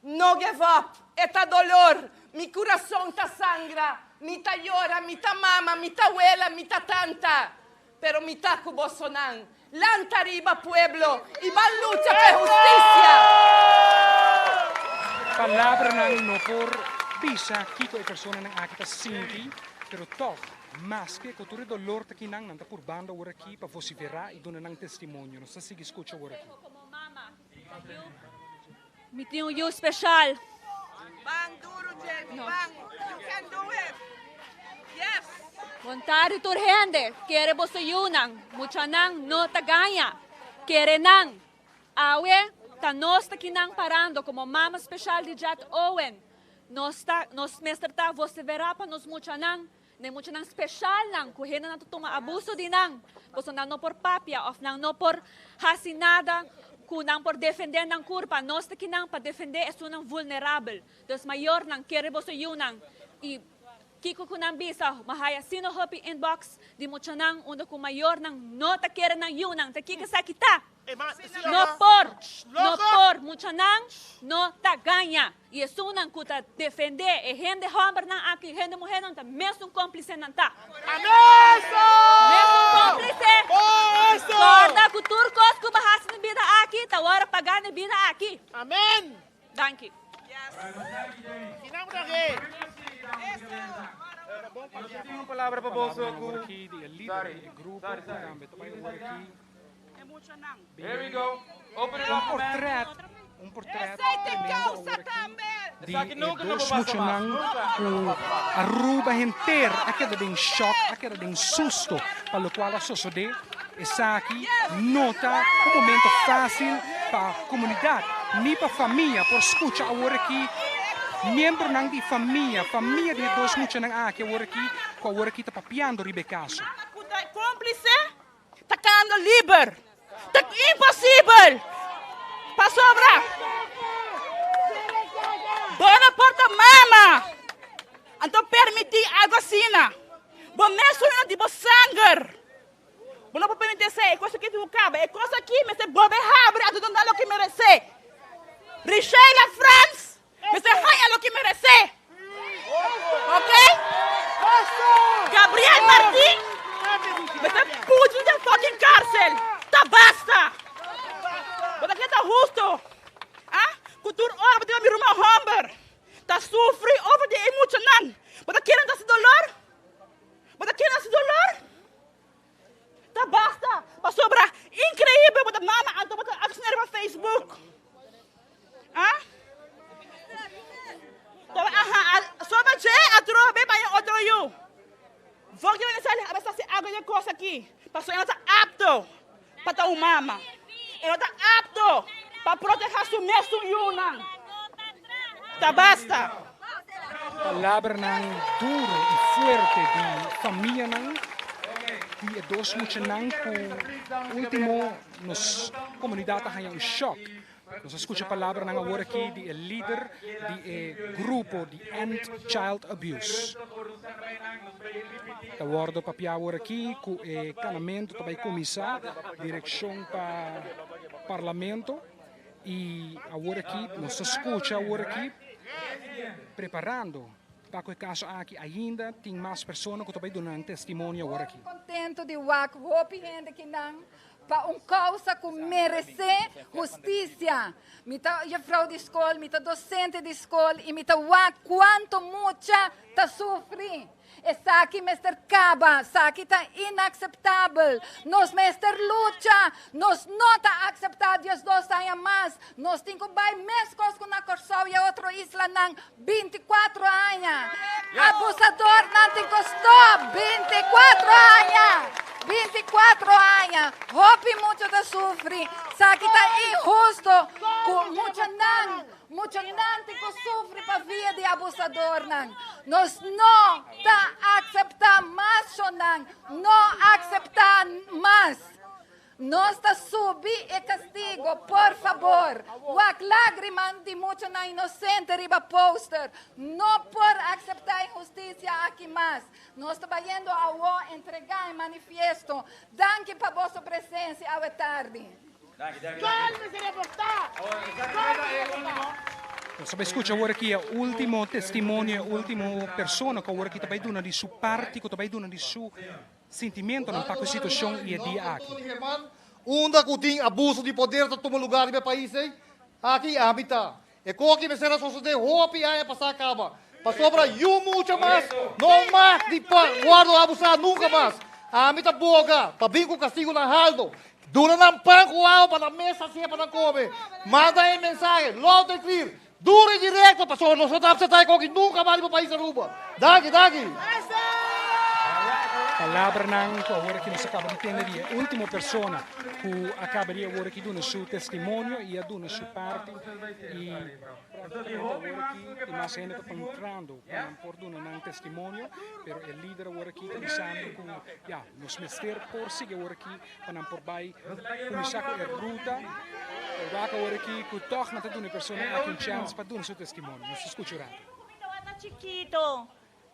Speaker 6: No give up, e ta dolor, mi kurason ta sangra, mi ta yora, mi ta mama, mi ta wela, mi ta tanta, pero mi ta ku bosonan. Lanta riba pueblo i ban lucha pa e hustisia!
Speaker 3: Palabranan no por bisa kiko e personanan aki ta sinti, pero tòg. Maske ku tur e dolor ta kinan, nan ta purbando awor aki pa vosiferá i duna nan testimonio. Nos ta sigui skucha awor aki.
Speaker 6: Mi tin un yu special.
Speaker 1: Ban duro Jamie, ban. You can do it. Yes.
Speaker 6: Bon tardi tur hende. Kere boso yunan. Muchanan no ta gaña. Kere nan. Awe ta nos ta kinan parando como mama special di Jet Owen. Nos ta nos mester ta vosevera pa nos muchanan. Na e muchanan specialnan cu hendenan ta tuma abuso di nan, pasobra nan no por papia of nan no por haci nada cu nan por defende nan curpa. Nos ta kinan pa defende esunnan vulnerabel. Dus mayornan, kere boso yiunan y kico cu nan bisa, mi haya asina hopi inbox di muchanan unda cu mayornan no ta kere nan yiunan. Ta kico esaki ta? No por, no por, muchanan no ta gaña. Y esunnan cu ta defende e hende hombernan aki y hende muhernan ta mesun complicenan ta. Mesun complice! Corda cu tur cos cu bo haci na bida aki ta worde paga na bida aki. Danki.
Speaker 3: Un portret, un portret tremendo awor aki di e dos muchanan ku Aruba henter a keda den shock, a keda den susto pa lokual a sosode. Esaki no ta un momento fácil pa komunidat ni pa famia por skucha awor aki miembronan di famia, famia di e dos muchanan aki awor aki ku awor aki ta papiando riba e kaso.
Speaker 10: Ta kando liber. Ta imposibel. Pasobra bo no por ta mama anto permiti algo asina. Bo mes un di bo sanger. Bo no por permiti esei. E kos aki tin ku kaba. E kos aki mester bolbe habri anto duna loke merese. Risheila Frans mester haña loke merese. Ok? Gabriel Martin mester puchi den fucking cárcel. Ta basta. Bo ta kere ta husto? Ah? Ku tur ora bo tin mi ruman homber ta sufri over di e muchanan. Bo ta kere nan ta hasi dolor? Bo ta kere nan hasi dolor? Ta basta pasobra increíble bo ta mama anto bo ta acciona riba Facebook. Ah? Aha, soba dje atrobe pa e otro yu. Vok di Venezuela a basta hasi algo di e kos aki pasobra e no ta apto pa ta un mama. E no ta apto pa proteha su mesun yunan. Ta basta.
Speaker 3: Palabranan duro y fuerte di famianan di e dos muchanan cu ultimo nos comunidad a haya un shock. Nos a scucha palabranan awor aki di e lider di e grupo di End Child Abuse. Ta wordo papia awor aki cu e canamento ta bay cuminsa direccion pa Parlamento y awor aki nos ta scucha awor aki preparando pa cu e caso aki ainda tin mas persona cu ta bay duna nan testimonio awor aki.
Speaker 11: Contento di wak hopi hende kinan Pa un causa cu merece husticia. Mi ta juffrouw di school, mi ta docente di school y mi ta wak cuanto mucha ta sufri. Esaki mester caba, esaki ta inacceptabel. Nos mester lucha, nos no ta acepta 12 aña mas. Nos tin cu bay mescos cu na Corsou y e otro islanan 24 aña. Abusadornan tin cu stop 24 aña. 24 aña. Hopi mucha ta sufri. Esaki ta inhusto cu muchanan, muchanan tin cu sufri pa via di abusadornan. Nos no ta acepta mas, shonnan. No acepta mas. Nos ta subi e castigo, por fabor. Wak lagriman di muchanan inocente riba poster. No por acepta inhusticia aki mas. Nos ta bayendo awo entrega e manifiesto. Danki pa boso presencia awe tardi.
Speaker 3: Nos ta bay scucha awor aki e ultimo testimonio, e ultimo persona cu awor aki ta bay duna di su parti, cu ta bay duna di su Sintimentonan pa ku situashon i e dia aki.
Speaker 5: Unda ku tin abuso di poder ta tuma lugar riba e pais ei, aki ami ta. E koki mester a sosodé hopi aña pasá kaba. Pasobra yu mucha mas no mag di wordo abusa nunca mas. Ami ta boga pa bin cu castigonan halto. Duna nan pan cu awa pa nan mes hacié pa nan come. Manda e mensahe loud and clear, duro y directo pasobra nos no ta acepta e coki nunca mas riba pais Aruba. Danki, danki.
Speaker 3: Palabranan cu awor aki nos a caba di tende di e ultimo persona cu a caba di awor aki duna su testimonio y a duna su parti y Prácticamente awor aki tin mas hende ta entrando pa nan por duna nan testimonio, pero e lider awor aki ta bisando cu ya, nos mester por sigui awor aki pa nan por bay cuminsa cu e ruta. E wak awor aki cu toch nan ta duna e persona aki un chance pa duna su testimonio. Nos ta scucha un rato.
Speaker 12: Mi tabata chikito,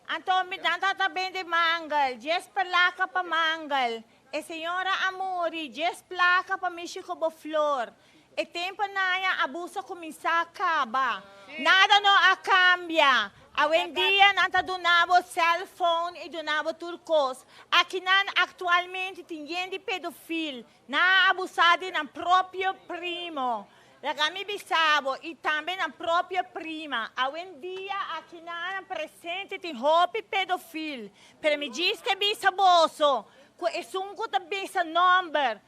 Speaker 12: anto mi nan tabata bende mangel, dies placa pa mangel. E señora a muri, dies placa pa mishi cu bo flor. E tempo naya abuso cuminsa caba. Nada no a cambia. Awendia nan ta duna bo cell phone y duna bo tur cos. Akinan actualmente tin yen di pedofil. Nan a abusa di nan propio primo. Laga mi bisa bo y tambe nan propio prima. Awendia akinan presente tin hopi pedofil. Pero mi djis ke bisa boso cu esun cu ta bisa nomber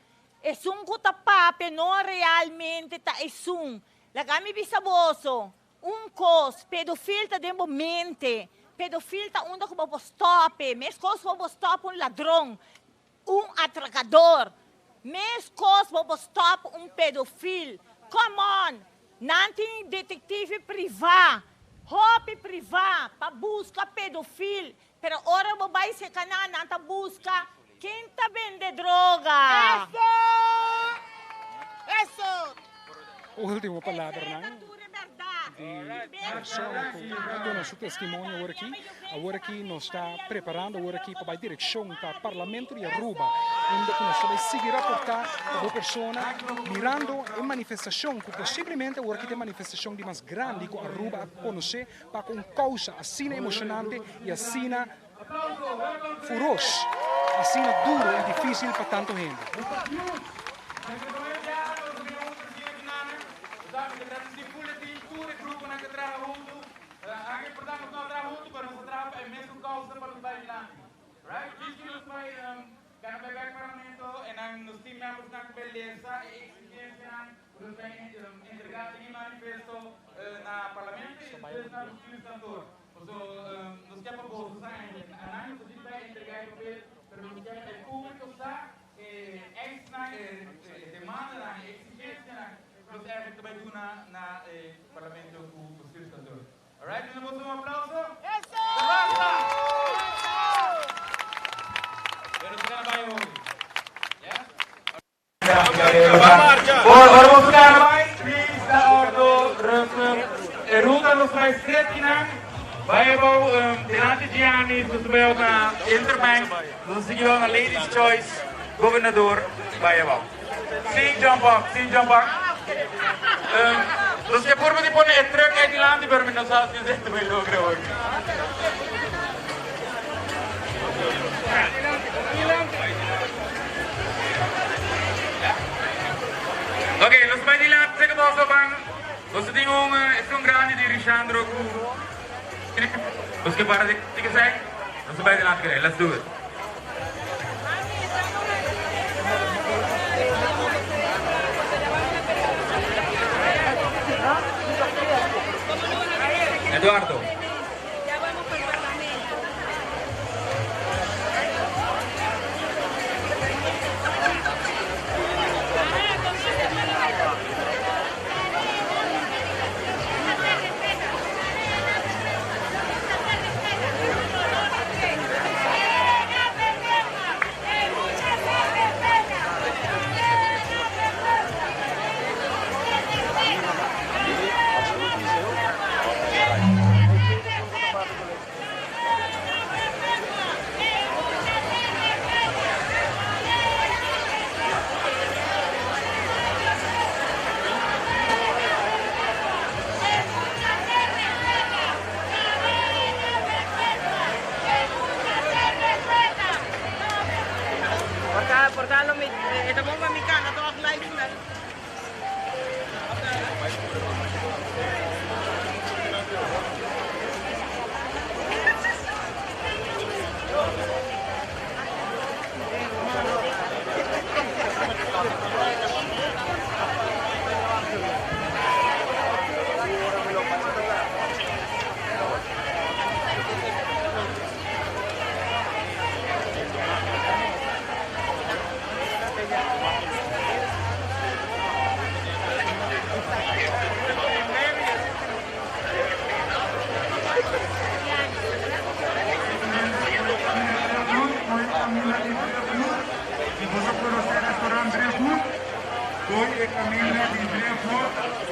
Speaker 12: Esun ku ta papia no realmente ta esun. Laga mi bisa boso un kos, pedofil ta den bo mente. Pedofil ta unda ku bo por stòp e, meskos ku bo por stòp un ladron, un atrakador. Meskos bo por stòp un pedofil. Come on! Nan tin detektive privá, hopi privá, pa buska pedofil. Pero ora bo bai seca nan, nan ta busca ken ta bende droga.
Speaker 10: Eso! Eso!
Speaker 3: Ultimo palabranan di persona cu a duna su testimonio awor aki. Awor aki nos ta preparando awor aki pa bai direccion pa Parlamento di Aruba, unda cu nos ta bai sigui raporta pa bo persona mirando e manifestacion cu posiblemente awor aki ta e manifestacion di mas grandi cu Aruba a conoce Pa ku un kousa asina emoshonante i asina furos, asina duro i difísil pa tantu hende.
Speaker 7: Nos ta entrega den e manifesto na Parlamento y despues na Bestuurskantoor. Paso nos kier pa boso sa eigenlijk. Anan nos ta djis bay entrega e papel, pero nos kier pa e publico sa e eisnan, e demandanan, e exigencianan cu nos eigenlijk ta bay duna na e Parlamento cu Bestuurskantoor. Alright, duna boso un aplauso. Ta basta! Pero nos ta gana bay hopi. Yeah? Ora boso gana bai, please da ordo rustig. E ruta nos bai strepinan, bai abou delante Gianni's, nos ta bai abou na Interbank, nos ta sigui abou na Ladies Choice, Gobernador, bai abou. Sin jump up, sin jump up. Nos ke purba di pone e truck ei dilanti, pero mi no sa si esei ta bai logra hoy. Ok, nos bai dilanti seke boso ban. Boso tin un esun grandi di Rishandro ku Boso ke para di esei? Nos bai dilanti kere, let's do it. Eduardo.
Speaker 13: Foi e caminho de Brentford.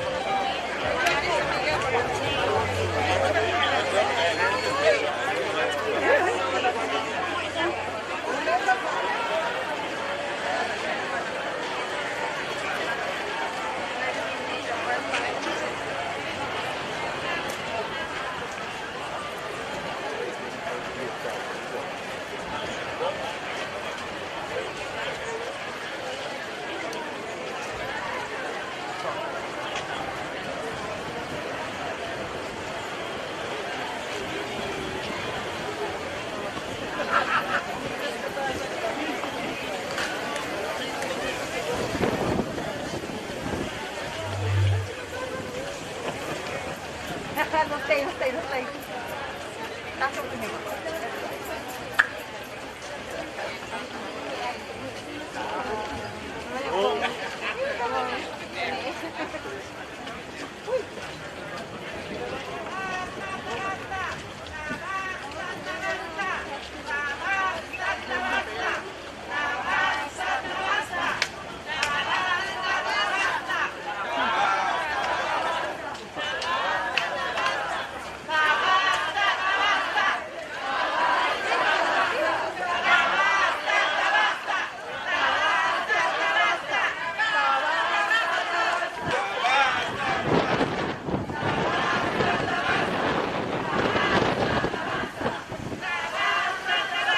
Speaker 1: No stay, no stay, no stay. That's okay.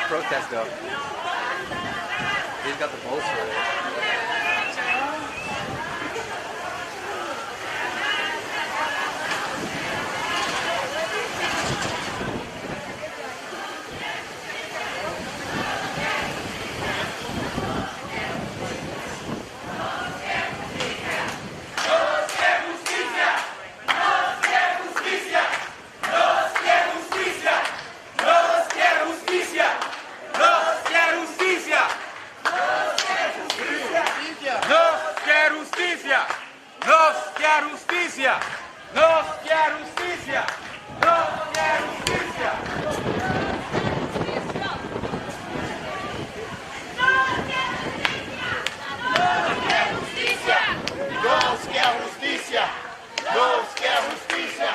Speaker 14: Protest though. He's got the balls for it.
Speaker 13: Nos kier husticia! Nos kier husticia! Nos kier husticia! Nos kier husticia! Nos kier husticia! Nos kier husticia! Nos kier husticia! Nos kier husticia! Nos kier husticia! Nos kier husticia! Nos kier husticia!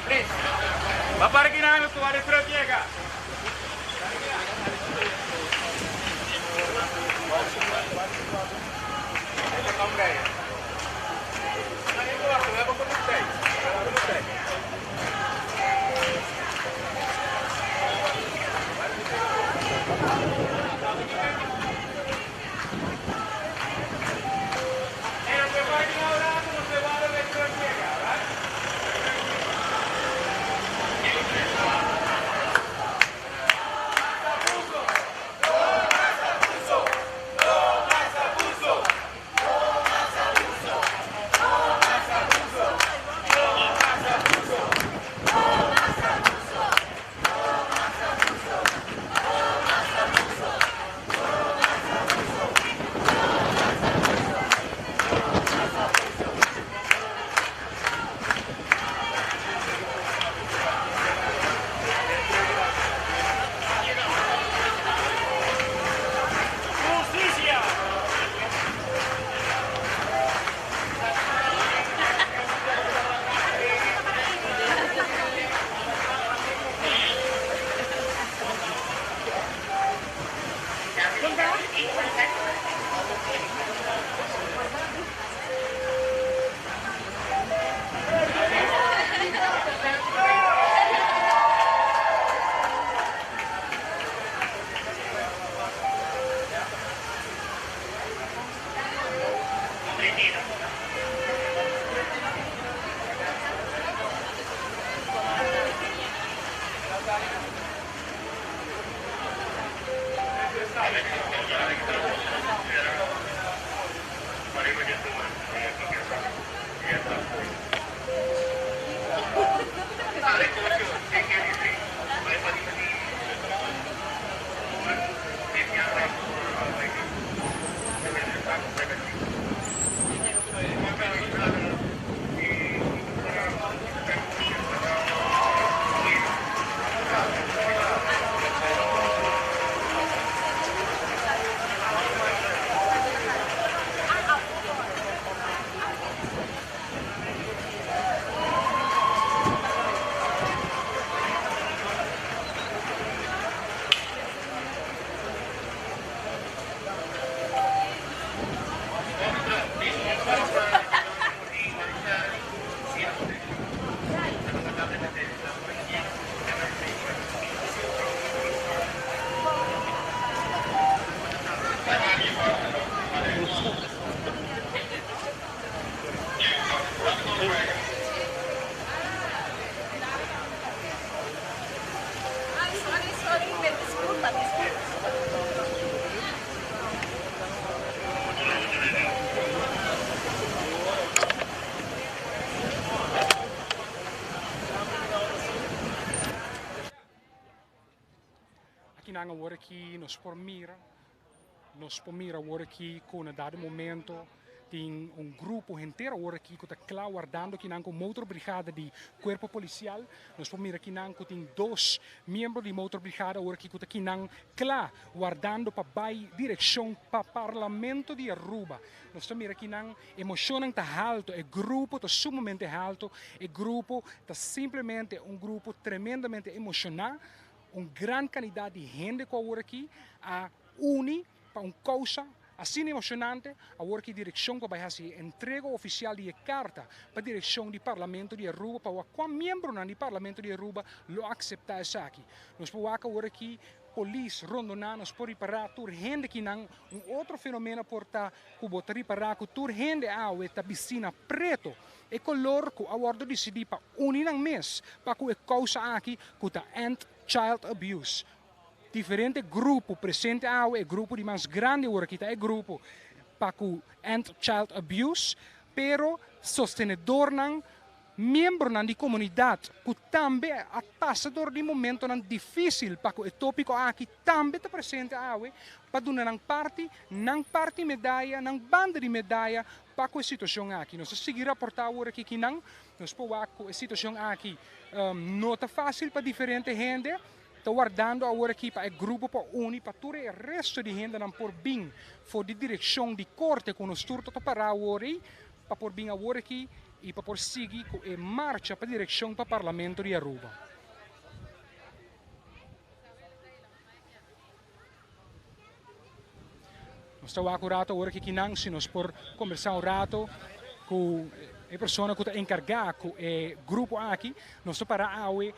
Speaker 2: Please. Va para aqui na no de truck llega.
Speaker 3: aki nos por mira, nos por mira awor aki ku na dado momento tin un grupo henter awor aki ku ta kla wardando kinan ku motorbrigada di Cuerpo Policial. Nos por mira kinan ku tin dos miembro di motorbrigada awor aki ku ta kinan kla wardando pa bai direkshon pa Parlamento di Aruba. Nos ta mira kinan emoshonnan ta halto, e grupo ta sumamente halto, e grupo ta simplemente un grupo tremendamente emoshoná. Un gran kantidat di hende ku awor aki a uni pa un kousa asina emoshonante. Awor aki direkshon ku a bai hasi e entrega ofisial di e karta pa direkshon di Parlamento di Aruba pa wak kua miembronan di Parlamento di Aruba lo akseptá esaki. Nos por wak awor aki polis rondoná, nos por ripará tur hende kinan. Un otro fenomeno por ta ku bo ta ripará ku tur hende awe ta bistí na preto. E kolor ku a wòrdu disidí pa uni nan mes pa ku e kousa aki ku ta End Child Abuse. Diferente grupo presente awe, e grupo di mas grandi awor aki ta e grupo pa ku End Child Abuse, pero sostenedornan, miembronan di komunidat ku tambe a pasa dor di momentonan difísil pa ku e tópiko aki tambe ta presente awe pa duna nan parti, nan parti medaya, nan banda di medaya pa ku e situashon aki. Nos ta sigui raportá awor aki kinan nos por wak ku e situashon aki no ta fásil pa diferente hende. Ta wardando awor aki pa e grupo pa uni pa tur e resto di hendenan por bin for di direkshon di korte ku nos tur ta ta pará awor ei pa por bin awor aki i pa por sigui ku e marcha pa direkshon pa Parlamento di Aruba. Nos ta wak un rato awor aki kinan si nos por kombersá un rato ku e persona ku ta enkargá ku e grupo aki. Nos ta para awe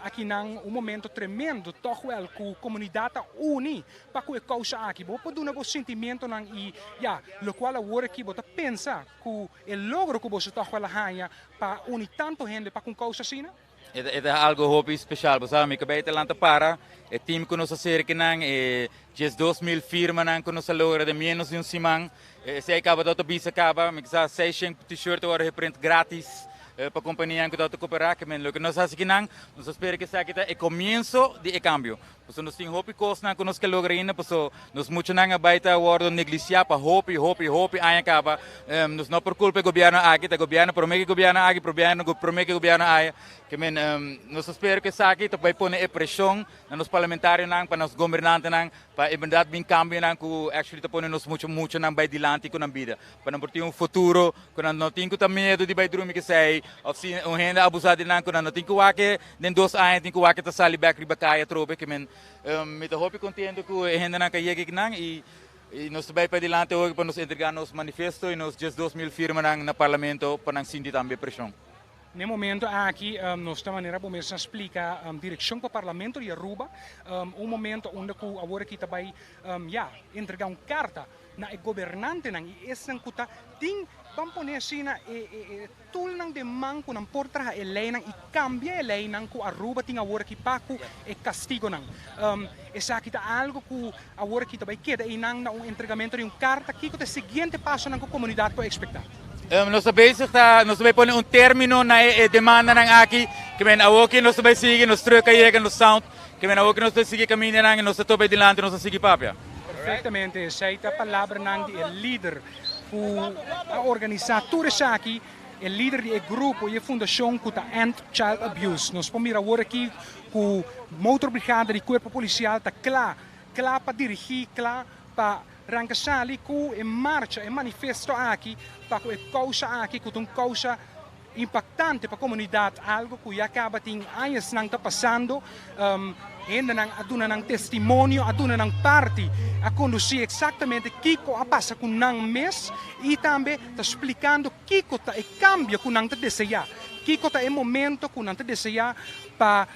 Speaker 3: akinan un momento tremendo tòg wèl ku komunidat ta uni pa ku e kousa aki. Bo por duna bo sentimientonan i ya lokual awor aki bo ta pensa ku e logro ku boso tòg wèl a haña pa uni tantu hende pa ku un kousa asina?
Speaker 15: E ta algo hopi special, bo sa, mi cabey ta lanta para, e team cu nos a cerca nan, e 12.000 firmanan cu nos a logra den menos di un siman, esey caba ta bisa caba, mi sa 600 t-shirt a worde geprint gratis pa companianan cu ta coopera, ke men loke nos haci kinan, nos ta spera cu esaki ta e comienzo di e cambio, pasobra nos tin hopi cosnan cu nos ke logra ainda, pasobra nos muchanan a bay ta worde neglicia pa hopi, hopi, hopi aña caba, Nos no por culpa e gobierno aki, ta gobierno prome ki gobierno aki, gobierno prome ki gobierno aya. Ke men nos ta spera ku esaki ta bai pone e presion na nos parlamentarionan, pa nos gobernantenan, pa e berdad bin cambionan ku actually ta pone nos mucha muchanan bai dilanti ku nan bida. Pa nan por tin un futuro ku nan no tin ku ta miedo di bai drumi kesei of si un hende abusa di nan ku nan no tin ku wak den dos aña tin ku wak ta sali bek riba kaya atrobe. Ke men mi ta hopi contento ku e hendenan ku a yega akinan i I nos ta bai padilanti hopi pa nos entrega nos manifesto i nos 12.000 firmanan na Parlamento pa nan sinti tambe preshon.
Speaker 3: Na e momento aki nos ta manera bo mes a splika direkshon pa Parlamento di Aruba, un momento unda ku awor aki ta bai ya entrega un karta na e gobernantenan i esnan ku ta tin ban pone asina e Toolnan den man ku nan por traha e leinan i kambia e leinan ku Aruba tin awor aki pa ku e kastigonan. Esaki ta algu ku awor aki ta bai keda einan na un entregamento di un karta. Kiko ta e siguiente pasonan ku komunidat por ekspektá?
Speaker 15: Nos ta bezig ta nos ta bai pone un termino na e demandanan aki. Ke men awor ki nos ta bai sigui nos truck a yega nos sound. Ke men awor ki nos ta sigui kamindanan i nos ta topa e dilanti nos ta sigui papia.
Speaker 3: Perfectamente, esei ta palabranan di e lider ku a organisá tur esaki, e lider di e grupo i e fundashon ku ta End Child Abuse. Nos por mira awor aki ku motorbrigada di Kuerpo Polisial ta kla, kla pa dirigí, kla pa ranka sali ku e marcha, e manifesto aki pa ku e kousa aki ku ta un kousa Impactante pa comunidad, algo cu ya caba tin añasnan ta pasando. Hendenan a duna nan testimonio, a duna nan parti, a conduci exactamente kico a pasa cu nan mes y tambe ta splicando kico ta e cambio cu nan ta desea, kico ta e momento cu nan ta desea pa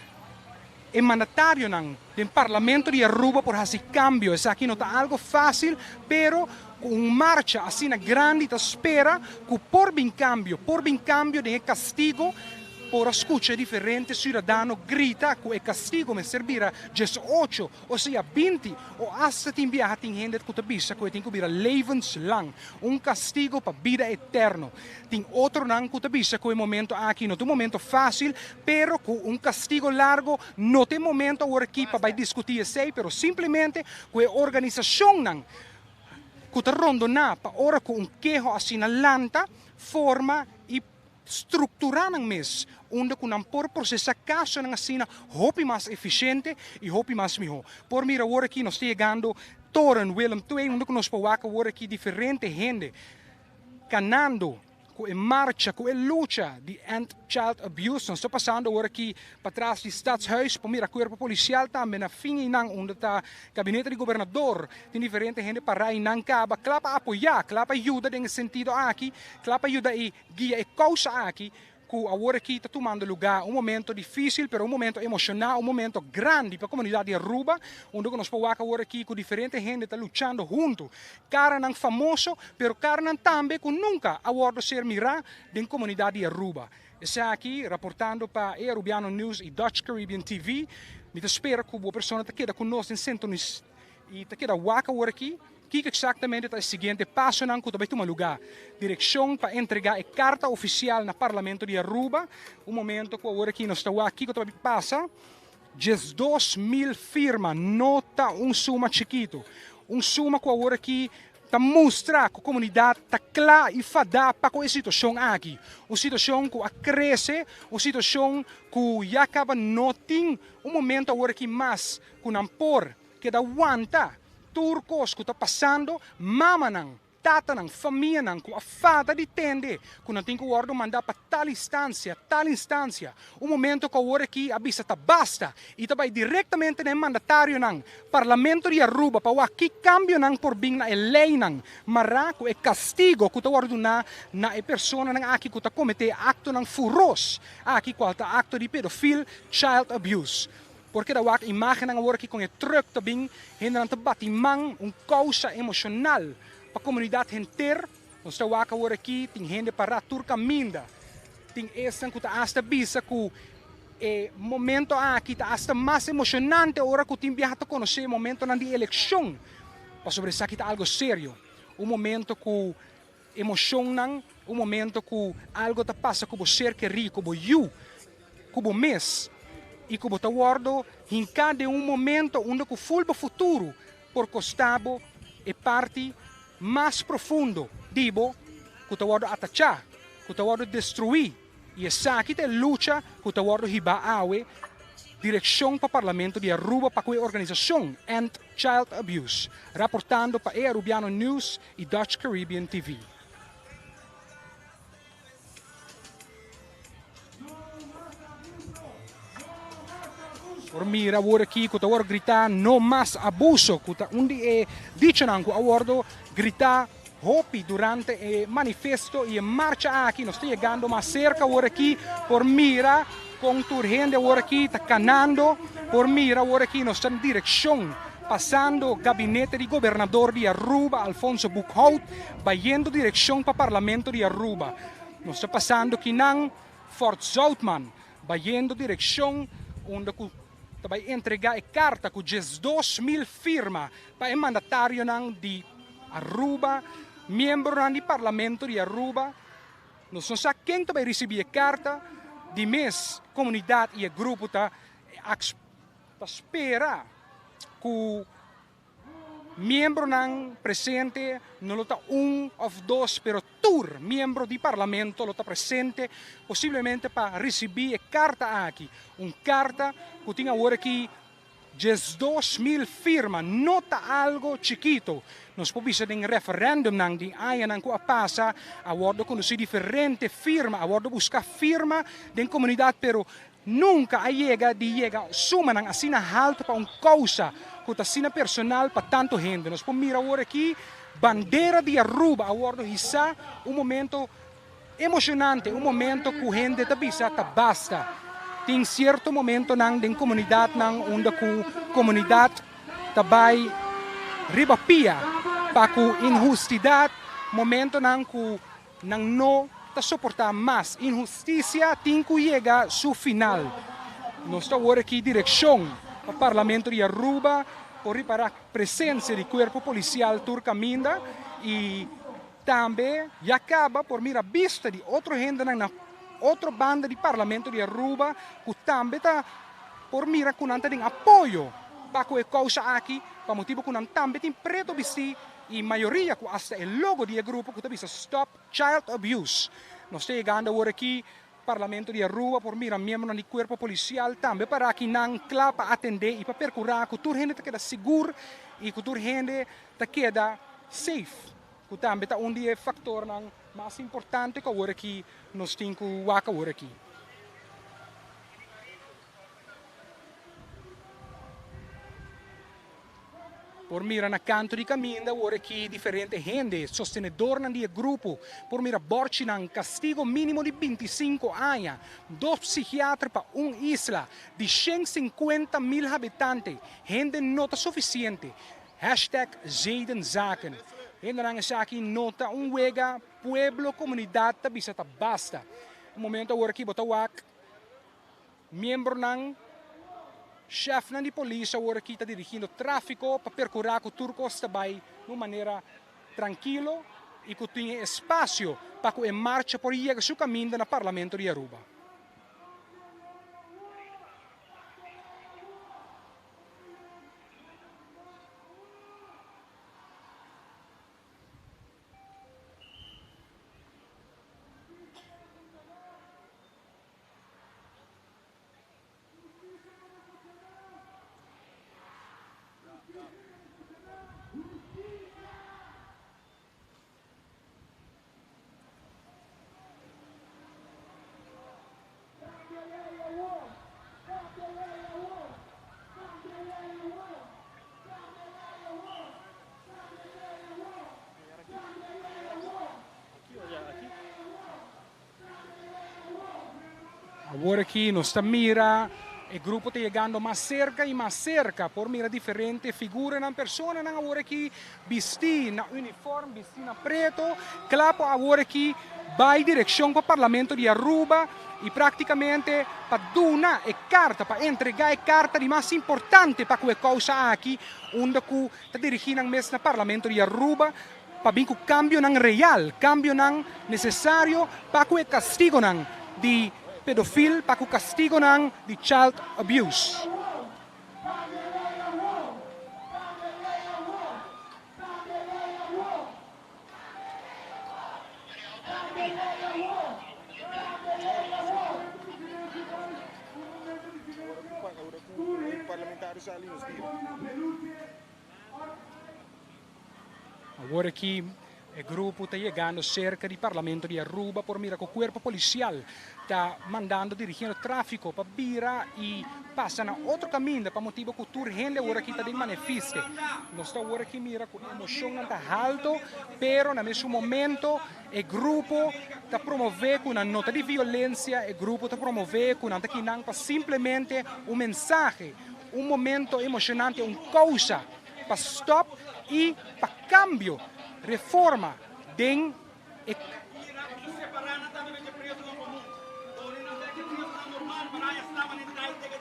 Speaker 3: e mandatarionan den Parlamento di Aruba por haci cambio. Esaki no ta algo facil, pero cu un marcha asina grandi ta spera cu por bin cambio, por bin cambio den e castigo. Por a skucha diferente siudadano grita ku e kastigo mester bira 18 o sea 20 o asta tin biaha tin hende ku ta bisa ku e tin ku bira levenslang, un kastigo pa bida eterno. Tin otronan ku ta bisa ku e momento aki no ta un momento fásil, pero ku un kastigo largo no ta e momento awor aki pa bai diskutí esei, pero simplemente ku e organisashonnan ku ta rondoná pa ora ku un keho asina lanta, forma i strukturá nan mes unda ku nan por prosesá kasonan asina hopi mas efisiente i hopi mas mihó. Por mira awor aki nos ta yegando Toren Willem II unda ku nos por wak awor aki diferente hende kanando ku e marcha, ku e lucha di End Child Abuse. Nos ta pasando awor aki patras di Stadshuis por mira kuerpo polisial tambe na fin einan unda ta gabinete di gobernador. Tin diferente hende pará einan kaba kla pa apoyá, kla pa yuda den e sentido aki, kla pa yuda i guia e kousa aki ku awor aki ta tumando lugá. Un momento difísil, pero un momento emoshoná, un momento grandi pa komunidat di Aruba, unda ku nos por wak awor aki ku diferente hende ta luchando huntu. Karanan famoso, pero karanan tambe ku nunka a wòrdu ser mirá den komunidat di Aruba. Esaki, raportando pa e Arubiano News i Dutch Caribbean TV. Mi ta spera ku bo persona ta keda ku nos den sintonis i ta keda wak awor aki. Kiko eksaktamente ta e siguiente pasonan ku ta bai tuma lugá? Direkshon pa entregá e karta ofisial na Parlamento di Aruba. Un momento ku awor aki nos ta wak kiko ta bai pasa. 12,000 firma no ta un suma chikitu. Un suma ku awor aki ta mustra ku komunidat ta kla i fadá pa ku e situashon aki. Un situashon ku a krese, un situashon ku ya kaba no tin un momento awor aki mas ku nan por Keda wanta tur kos ku ta pasando, mamanan, tatanan, famianan ku a fada di tende ku nan tin ku wòrdu mandá pa tal instansia, tal instansia. Un momento ku awor aki a bisa ta basta i ta bai direktamente na e mandatarionan, Parlamento di Aruba pa wak ki kambionan por bin na e leinan mará ku e kastigo ku ta wòrdu duná na e personanan aki ku ta kometé aktonan furos aki kual ta akto di pedofil, child abuse. Por keda wak imágennan awor aki kon e trùk ta bin, hendenan ta bati man, un kousa emoshonal pa komunidat henter. Nos ta wak awor aki tin hende pará tur kaminda. Tin esnan ku ta asta bisa ku e momento aki ta asta mas emoshonante ora ku tin biaha ta konosé momentonan di elekshon, pasobra esaki ta algu serio, un momento ku emoshonnan, un momento ku algo ta pasa ku bo ser kerí, ku bo yu, ku bo mes, i ku bo ta wòrdu hinká den un momento unda ku ful bo futuro por kosta bo e parti mas profundo di bo ku ta wòrdu atachá, ku ta wòrdu destruí. I esaki ta e lucha ku ta wòrdu hibá awe direkshon pa Parlamento di Aruba pa ku e organisashon End Child Abuse, raportando pa e Arubiano News i Dutch Caribbean TV. Por mira awor aki ku ta wòrdu gritá no mas abuso, ku ta un di e dichonan ku a wòrdu gritá hopi durante e manifesto i e marcha aki. Nos ta yegando mas serka awor aki, por mira kon tur hende awor aki ta kanando, por mira awor aki nos ta den direkshon pasando gabinete di gobernador di Aruba, Alfonso Boekhoudt, bayendo direkshon pa Parlamento di Aruba. Nos ta pasando kinan Fort Zoutman, bayendo direkshon unda ku ta bai entrega e karta ku 12,000 firma pa e mandatarionan di Aruba, miembronan di Parlamento di Aruba. Nos no sa ken ta bai risibí e karta, di mes komunidat i e grupo ta ta spera ku Miembronan presente no lo ta un of dos pero tur miembro di Parlamento lo ta presente posiblemente pa ricibi e carta aki. Un carta cu tin awor aki 12,000 firma no ta algo chikito. Nos por bisa den referendumnan di añanan cu a pasa a wordo conduci diferente firma, a wordo busca firma den comunidad pero Nunka a yega di yega sumanan asina haltu pa un kousa ku ta asina personal pa tantu hende. Nos por mira awor aki bandera di Aruba a wòrdu hisá, un momento emoshonante, un momento ku hende ta bisa ta basta. Tin sierto momentonan den komunidatnan unda ku komunidat ta bai riba pia pa ku inhustidat, momentonan ku nan no. ta soportá mas. Inhustisia tin ku yega su final. Nos ta wor aki direkshon pa Parlamento di Aruba por ripará presensia di kuerpo polisial tur kaminda i tambe ya kaba por mira bista di otro hendenan na otro banda di Parlamento di Aruba ku tambe ta por mira ku nan ta den apoyo pa ku e kousa aki pa motibu ku nan tambe tin preto bistí i mayoria ku asta e logo di e grupo ku ta bisa Stop Child Abuse. Nos ta yegando awor aki Parlamento di Aruba por mira miembronan di cuerpo policial tambe para aki nan cla pa atende y pa percura cu tur hende ta keda sigur y cu tur hende ta keda safe, cu tambe ta un di e factornan mas importante cu awor aki nos tin cu wak awor aki. Por mira na kanto di kaminda awor aki diferente hende, sostenedornan di e grupo. Por mira bòrchinan, kastigo mínimo di 25 aña, dos psikiater pa un isla di 150 mil habitante, hende no ta sufisiente, #zedenzaken. Hendenan esaki no ta un wega, pueblo, komunidat ta bisa ta basta. E momento awor aki bo ta wak miembronan, shefnan di polis awor aki ta dirigiendo tráfiko pa perkurá ku tur kos ta bai di un manera trankilo i ku tin e espasio pa ku e marcha por yega su kaminda na Parlamento di Aruba. Awor aki nos ta mira e grupo ta yegando mas serka i mas serka. Por mira diferente figuranan, personanan awor aki bistí na uniform, bistí na preto, kla pa awor aki bai direkshon pa Parlamento di Aruba i praktikamente pa duna e karta, pa entregá e karta di mas importante pa ku e kousa aki, unda ku ta dirigí nan mes na Parlamento di Aruba pa bin ku kambionan real, kambionan nesesario pa ku e kastigonan di pedofil, pa ku kastigonan di child abuse. Awor aki e grupo ta yegando serka di Parlamento di Aruba por mira ku kuerpo polisial ta mandando dirigiendo tráfiko pa bira i pasa na otro kaminda pa motibu ku tur hende awor aki ta den manifiste. Nos ta awor aki mira ku emoshonnan ta halto pero na mesun momento e grupo ta promove ku nan no ta di violensia, e grupo ta promove ku nan ta kinan pa simplemente un mensahe, un momento emoshonante, un kousa pa stop y pa cambio, reforma den e.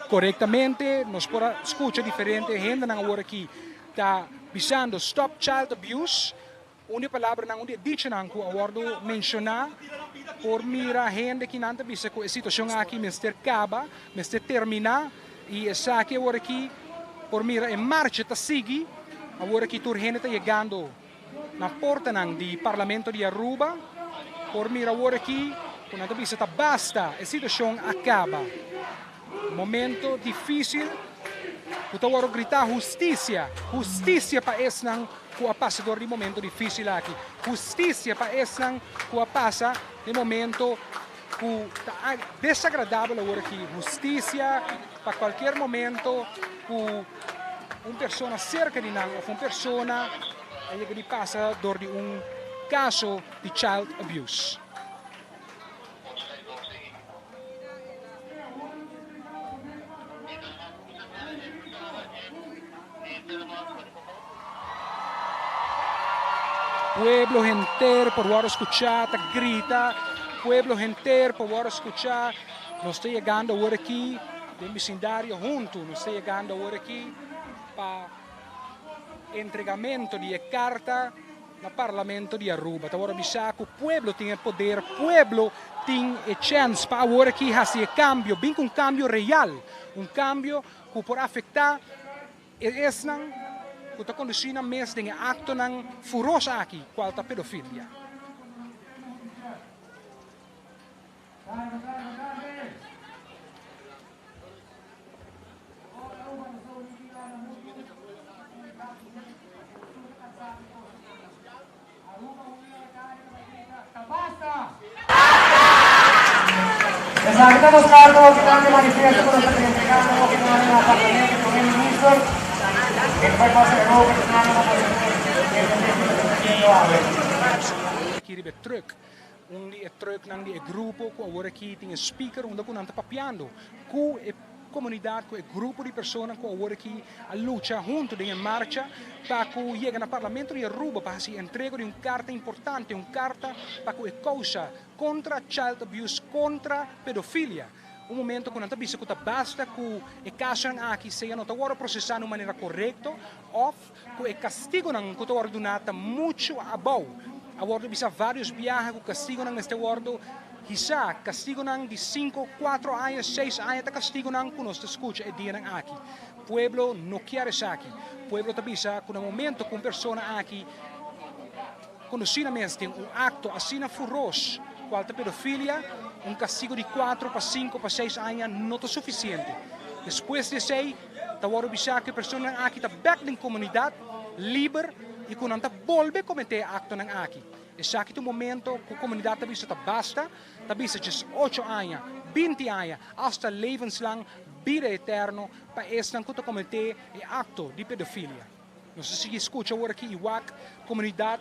Speaker 3: Corectamente nos por a scucha diferente hendenan awor aki ta bisando stop child abuse, un di e palabranan, un di e dichonan cu a wordo menciona por mira hende kinan ta bisa cu e situacion aki mester caba, mester termina y esaki awor aki por mira e marcha ta sigui, awor aki tur hende ta yegando na portanan di Parlamento di Aruba, por mira awor aki cu nan ta bisa ta basta, e situacion a caba. Momento dificil cu ta worde grita husticia, husticia pa esnan cu a pasa door di momento dificil aki, husticia pa esnan cu a pasa den momento cu ta desagradabel awor aki, husticia pa cualkier momento cu un persona cerca di nan of un persona a yega di pasa door di un caso di child abuse. Pueblo henter por wòrdu skuchá ta grita. Pueblo henter por wòrdu skuchá. Nos ta yegando awor aki den bisindario huntu. Nos ta yegando awor aki pa entregamento di e karta na Parlamento di Aruba. Ta wòrdu bisá ku pueblo tin e poder, pueblo tin e chèns pa awor aki hasi e kambio, bin ku un kambio real, un kambio ku por afektá e esnan ku ta kondusí nan mes den e aktonan furos aki, kual ta pedofilia.
Speaker 16: Esaki ta nos karta okinan di manifiesto ku nos ta entregando okinan na Parlamento i Prome Minister. E ta bai pasa e roka kinan na boso por entende kiko ta sucediendo awe.
Speaker 3: Aki riba e truck, un di e trucknan di e grupo ku awor aki tin e speaker unda ku nan ta papiando ku e komunidat, ku e grupo di persona ku awor aki a lucha huntu den e marcha pa ku yega na Parlamento di Aruba pa hasi entrego di un karta importante, un karta pa ku e kousa kontra child abuse, kontra pedofilia. Un momento ku nan ta bisa ku ta basta ku e kasonan aki sea no ta wòrdu prosesá na un manera korekto òf ku e kastigonan ku ta wòrdu duná ta muchu abou. A wòrdu bisa vários biaha ku kastigonan mester wòrdu hisá. Kastigonan di sinku, kuatro aña, seis aña ta kastigonan ku nos ta skucha e dianan aki. Pueblo no kier esaki. Pueblo ta bisa ku na momento ku un persona aki konosí na mes den un akto asina furos kual ta pedofilia, un kastigo di kuatro pa sinku pa seis aña no ta sufisiente. Despues di esei Ta wòrdu bisá ku e personanan aki ta bèk den komunidat liber i ku nan ta bolbe kometé e aktonan aki. Esaki ta un momento ku komunidat ta bisa ta basta, ta bisa djes ocho aña, 20 aña, asta levenslang, bida eterno pa esnan ku ta kometé e akto di pedofilia. Nos a sigui skucha awor aki i wak komunidat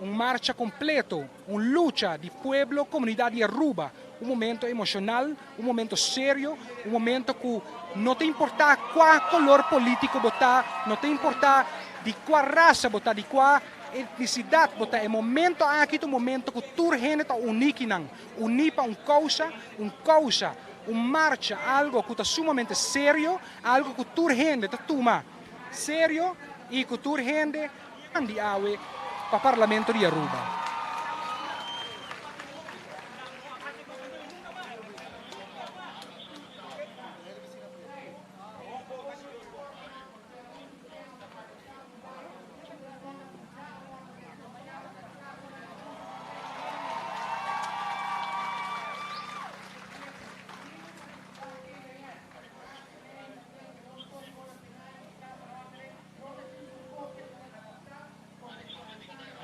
Speaker 3: un marcha kompleto, un lucha di pueblo, komunidat di Aruba, un momento emoshonal, un momento serio, un momento ku no ta importá kua kolor polítiko bo ta, no ta importá di kua rasa bo ta, di kua etnisidat bo ta, e momento aki ta un momento ku tur hende ta uní kinan, uní pa un kousa, un kousa, un marcha, algo ku ta sumamente serio, algo ku tur hende ta tuma serio y cu tur hende di awe pa Parlamento di Aruba.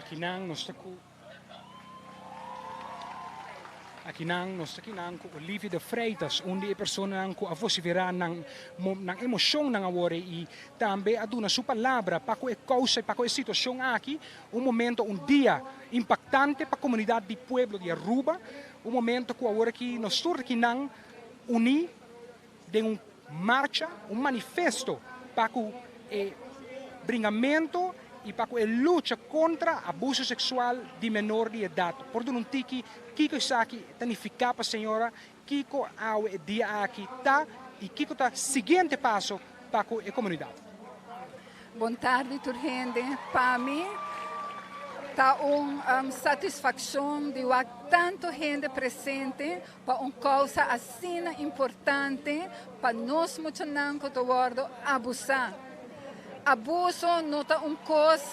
Speaker 3: Akinan nos ta ku Akinan nos ta kinan ku Olivia de Freitas, un di e personanan ku a vosiferá nan nan emoshonnan awor i tambe a duna su palabra pa ku e kousa i pa ku e situashon aki. Un momento, un dia impaktante pa komunidat di pueblo di Aruba, un momento ku awor aki nos tur ta kinan uní den un marcha, un manifesto pa ku e bringamento i pa ku e lucha kontra abuso seksual di menor di edat. Por duna un tiki kiko esaki ta nifiká pa señora, kiko awe e dia aki ta i kiko ta siguiente paso pa ku e komunidat.
Speaker 11: Bon tardi tur hende. Pa mi ta un satisfakshon di wak tantu hende presente Pa un kousa asina importante pa nos muchanan ku ta wòrdu abusá. Abuso no ta un kos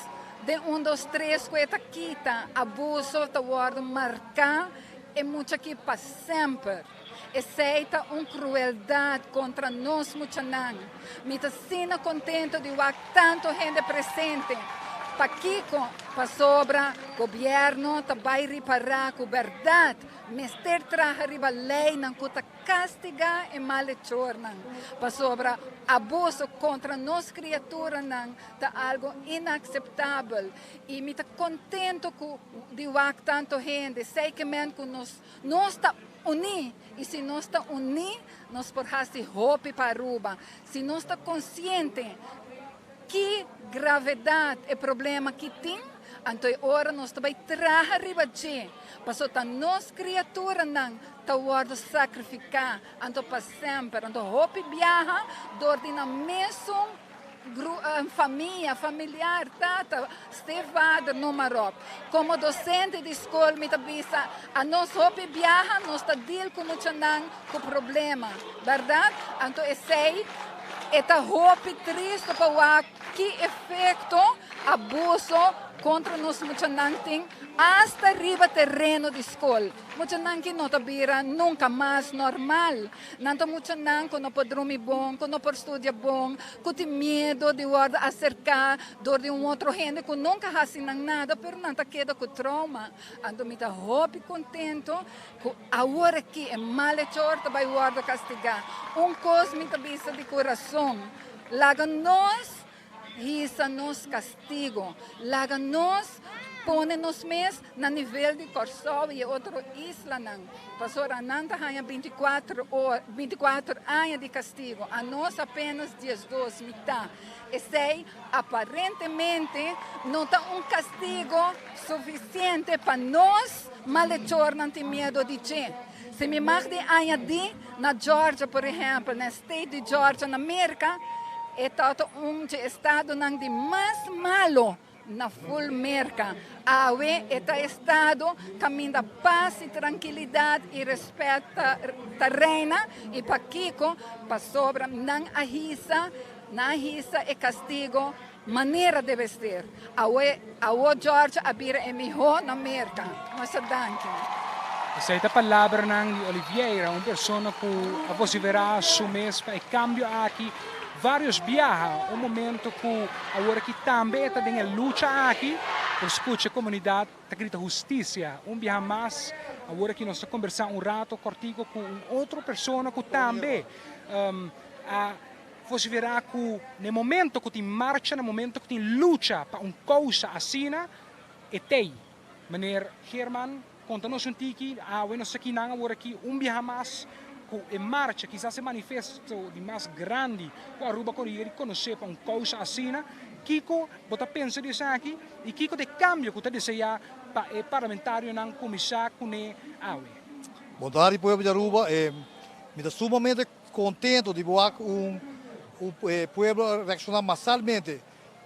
Speaker 11: den un dos tres ku e ta kita, abuso ta wòrdu marká e mucha aki pa semper. Esei ta un krueldat kontra nos muchanan. Mi ta asina kontento di wak tantu hende presente. Pakiko? Pasobra gobièrnu ta bai ripará ku bèrdat Mester traha riba leinan ku ta kastigá e malechornan, pasobra abuso kontra nos kriaturanan ta algu inakseptabel. I mi ta kontento ku di wak tantu hende, sei ke men ku nos nos ta uní, i si nos ta uní nos por hasi hopi pa Aruba. Si nos ta konsiente. ki gravedat e problema ki tin, anto e ora nos ta bai traha riba dje, pasobra ta nos kriaturanan ta wòrdu sakrifiká, anto pa semper, anto hopi biaha dor di nan mesun famia, familiar, tata, stiefvader, noem maar op. Komo dosente di skol mi ta bisa, anos hopi biaha nos ta deal ku muchanan ku problema, bèrdat? Anto esei e ta hopi tristu pa wak ki efekto abuso kontra nos muchanan tin asta riba tereno di skol. Muchanan ki no ta bira nunka mas normal. Nan ta muchanan ku no por drumi bon, ku no por studia bon, ku tin miedu di wòrdu aserká dor di un otro hende ku nunka hasi nan nada, pero nan ta keda ku trauma. Anto mi ta hopi kontentu ku awor aki e malechor ta bai wòrdu kastigá. Un kos mi ta bisa di kurason, laga nos Hisa nos castigo. Laga nos pone nos mes na nivel di Corsou y e otro islanan. Pasobra nan ta haña binticuatro or, binticuatro aña di castigo. Anos apenas diesdos mitá. Esey aparentemente no ta un castigo suficiente pa nos malhechornan tin miedo di dje. Si mi mag di añadi, na Georgia por ehempel, na e state di Georgia na Merca, e ta un dje estadonan di mas malo na ful Merca. Awe e ta estado caminda paz y trankilidad y respet ta reina. Y pakico? Pasobra nan a hisa, nan a hisa e castigo manera debe ser. Awe, awo Georgia a bira e miho na Merca. Masha danki.
Speaker 3: Esei ta palabranan di Oliveira, un persona ku a vosiferá su mes pa e kambio aki vários biaha. Un momento ku awor aki tambe e ta den e lucha aki. Por skucha e komunidat ta grita hustisia un biaha mas. Awor aki nos ta kombersá un rato kòrtiku ku un otro persona ku tambe a Vosiferá ku na e momento ku tin marcha, na e momento ku tin lucha pa un kousa asina, e tei. Meneer Geerman, konta nos un tiki, awe nos ta kinan awor aki un biaha mas ku e marcha, kisas e manifesto di mas grandi ku Aruba por yega di konosé pa un kousa asina. Kiko bo ta pensa di esaki i kiko ta e kambio ku ta deseá pa e parlamentarionan kuminsá kuné awe?
Speaker 5: Bon tardi pueblo di Aruba, mi ta sumamente Contento di wak un e pueblo a reacciona masalmente.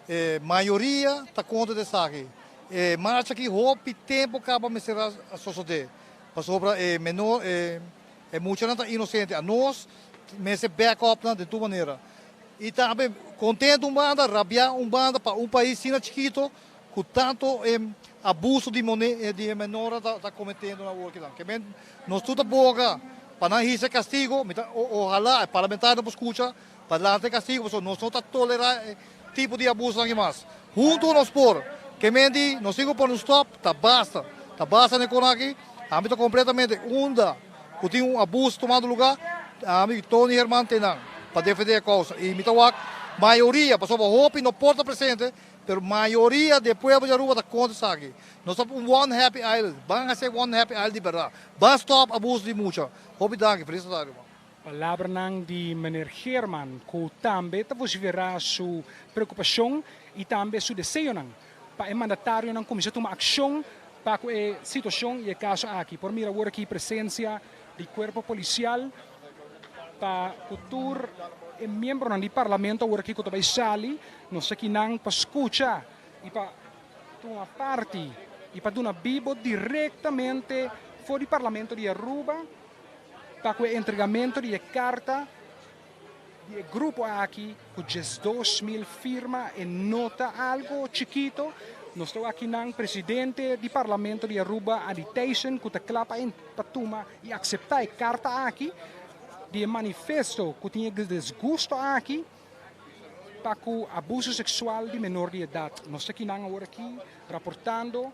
Speaker 5: E mayoria ta contra di esaki. E marcha aki hopi tempo caba mester a sosode. Pasobra e menor e muchanan ta inocente. Anos mester back up nan den tur manera. Y tambe contento un banda, rabia un banda pa un pais asina chikito cu tanto abuso di di e menornan ta cometiendo na awor kinan. Ke men nos tur ta boga pa nan hisa e castigo, mi ta ohala e parlamentarionan por scucha pa lanta e castigo pasobra nos no ta tolera e tipo di abusonan aki mas. Hunto nos por. Ke men di nos tin cu pone un stop, ta basta. Ta basta na e cona aki. Ami ta completamente unda cu tin un abuso tomando lugar, ami Tony Herman te nan pa defende e causa. Y mi ta wak mayoria pasobra hopi no por ta presente. Pero mayoria di e pueblo di Aruba ta kontra esaki. Nos ta un one happy island. Ban hasi e one happy island di berdad. Ban stop abuso di mucha. Hopi danki. Feliz tardi ruman.
Speaker 3: Palabranan di meneer Geerman cu tambe ta vocifera su preocupacion y tambe su deseonan pa e mandatarionan cuminsa tuma accion pa cu e situacion y e caso aki. Por mira awor aki presencia di cuerpo policial pa cu tur e miembronan di parlamento awor aki cu ta bay sali. Nos ta kinan pa skucha i pa tuma parti i pa duna bibo direktamente for di Parlamento di Aruba pa ku e entregamento di e karta di e grupo aki ku 12.000 firma. E no ta algo chikito. Nos ta wak kinan presidente di Parlamento di Aruba Adi Thijssen ku ta kla pa pa tuma i akseptá e karta aki di e manifesto ku tin e disgusto aki. Pa cu abuso sexual di menor di edad. Nos ta kinan awor aki raportando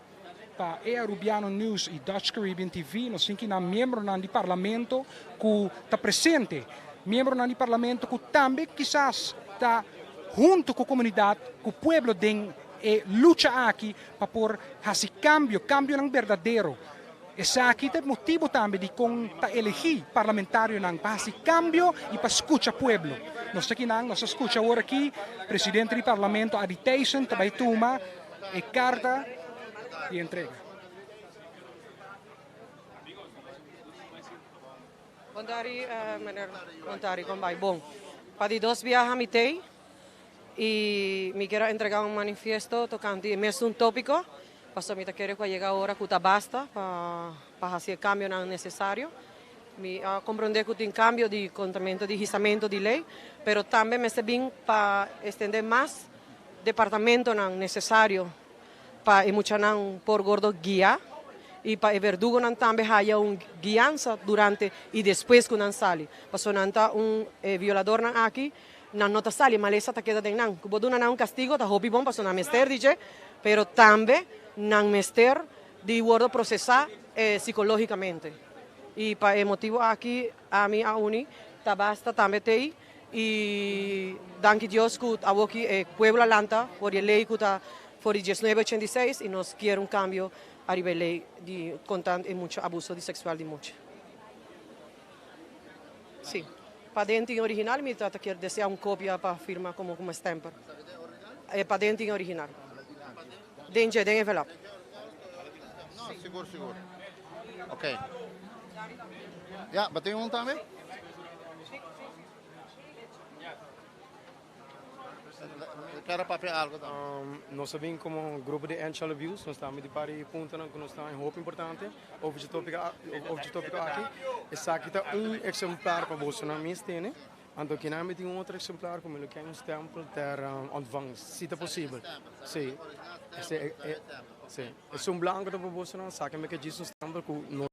Speaker 3: pa e Arubiano News y Dutch Caribbean TV. Nos tin kinan miembronan di parlamento cu ta presente. Miembronan di parlamento cu tambe kisas ta hunto cu comunidad, cu pueblo den e lucha aki pa por haci cambio, cambionan berdadero. Esaki ta e motibo tambe dikon ta elegí parlamentarionan pa hasi kambio i pa skucha pueblo. Nos ta kinan, nos a skucha awor aki presidente di parlamento Adi Thijssen ta bai tuma e karta di entrega.
Speaker 17: Bon tardi meneer Bon tardi kon bai bon pa di dos biaha mi tei y mi kier a entrega un manifiesto tocante e mesun topico pasobra mi ta kere cu a yega ora cu ta basta pa pa haci e cambionan necesario mi a comprende cu tin cambio di contamento di hisamento di ley pero tambe mester bin pa extende mas departamentonan necesario pa e muchanan por gordo guia y pa e verdugonan tambe haya un guiansa durante y despues cu nan sali. Pasobra nan ta un, e violadornan aki, nan no ta sali, malesa ta keda den nan. Cu bo duna nan un castigo ta hopi bon pasobra nan mester di dje, pero tambe nan mester di wordo procesa psicologicamente. Y pa e motibo aki ami a uni ta basta tambe tey Y danki Dios cu awoki e pueblo a lanta for di e ley cu ta for di diesnuebe ochenta i seis y nos kier un cambio ariba e ley di contant e mucha abuso di sexual di mucha. Si, paden tin original mi ta kier desea un copia pa firma como como stamper. E paden tin original. Den dje, den envelop.
Speaker 18: No, sigur, sigur. Ok. Ya, bo tin un tambe? Kere papia algo tambe.
Speaker 4: Nos a bin como grupo di End Child Abuse, nos tambe di par di puntonan cu nos ta haña hopi importante over dje topico over dje topico aki. Esaki ta un exemplar pa bosonan mes tene, anto kinan mi tin un otro exemplar cu mi lo ken un stempel ter ontvangst, si ta posibel. Si, si, si. Esun blanco ta pa bosonan, esaki mi ke djis un stempel cu nos.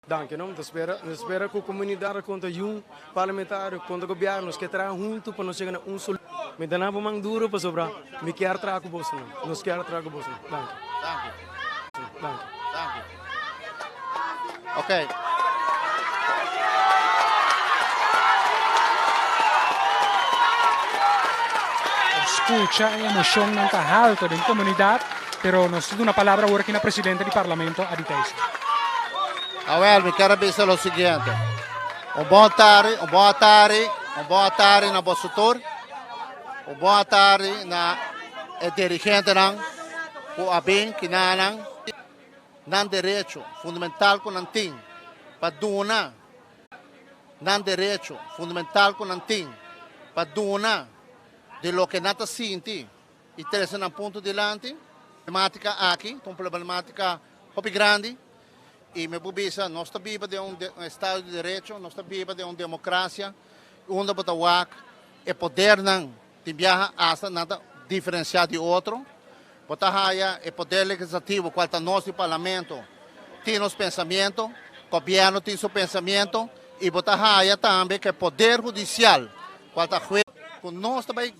Speaker 4: Danki no, mi ta spera, mi ta spera ku komunidat konta yun parlamentario, konta gobièrnu, nos ke traha huntu pa nos yega na un solushon. Mi ta na bo man duro pasobra mi kier traha ku bosonan, nos kier traha ku bosonan. Danki.
Speaker 18: Danki.
Speaker 4: Danki.
Speaker 18: Danki. Oké.
Speaker 3: Skucha e emoshonnan ta halto den komunidat. Pero nos ta duna palabra awor aki na presidente di parlamento, Adi Thijssen.
Speaker 18: Awel, mi kier a bisa lo siguiente. Un bon tardi, un bon atari, un bon atari na boso tur. Un bon atari na e dirigentenan ku a bin kinanan nan derecho fundamental ku nan tin pa duna nan derecho fundamental ku nan tin pa duna di loke nan ta sinti i trese nan punto dilanti. Problematica aki ta un problematica hopi grandi i mi por bisa nos ta biba den un estado di derecho, nos ta biba den un democracia unda bo ta wak e podernan tin biaha hasta nan ta diferencia di otro. Bo ta haya e poder legislativo cual ta nos di parlamento tin nos pensamiento, gobierno tin su pensamiento i bo ta haya tambe cu e poder hudicial cual ta huez cu nos ta bay.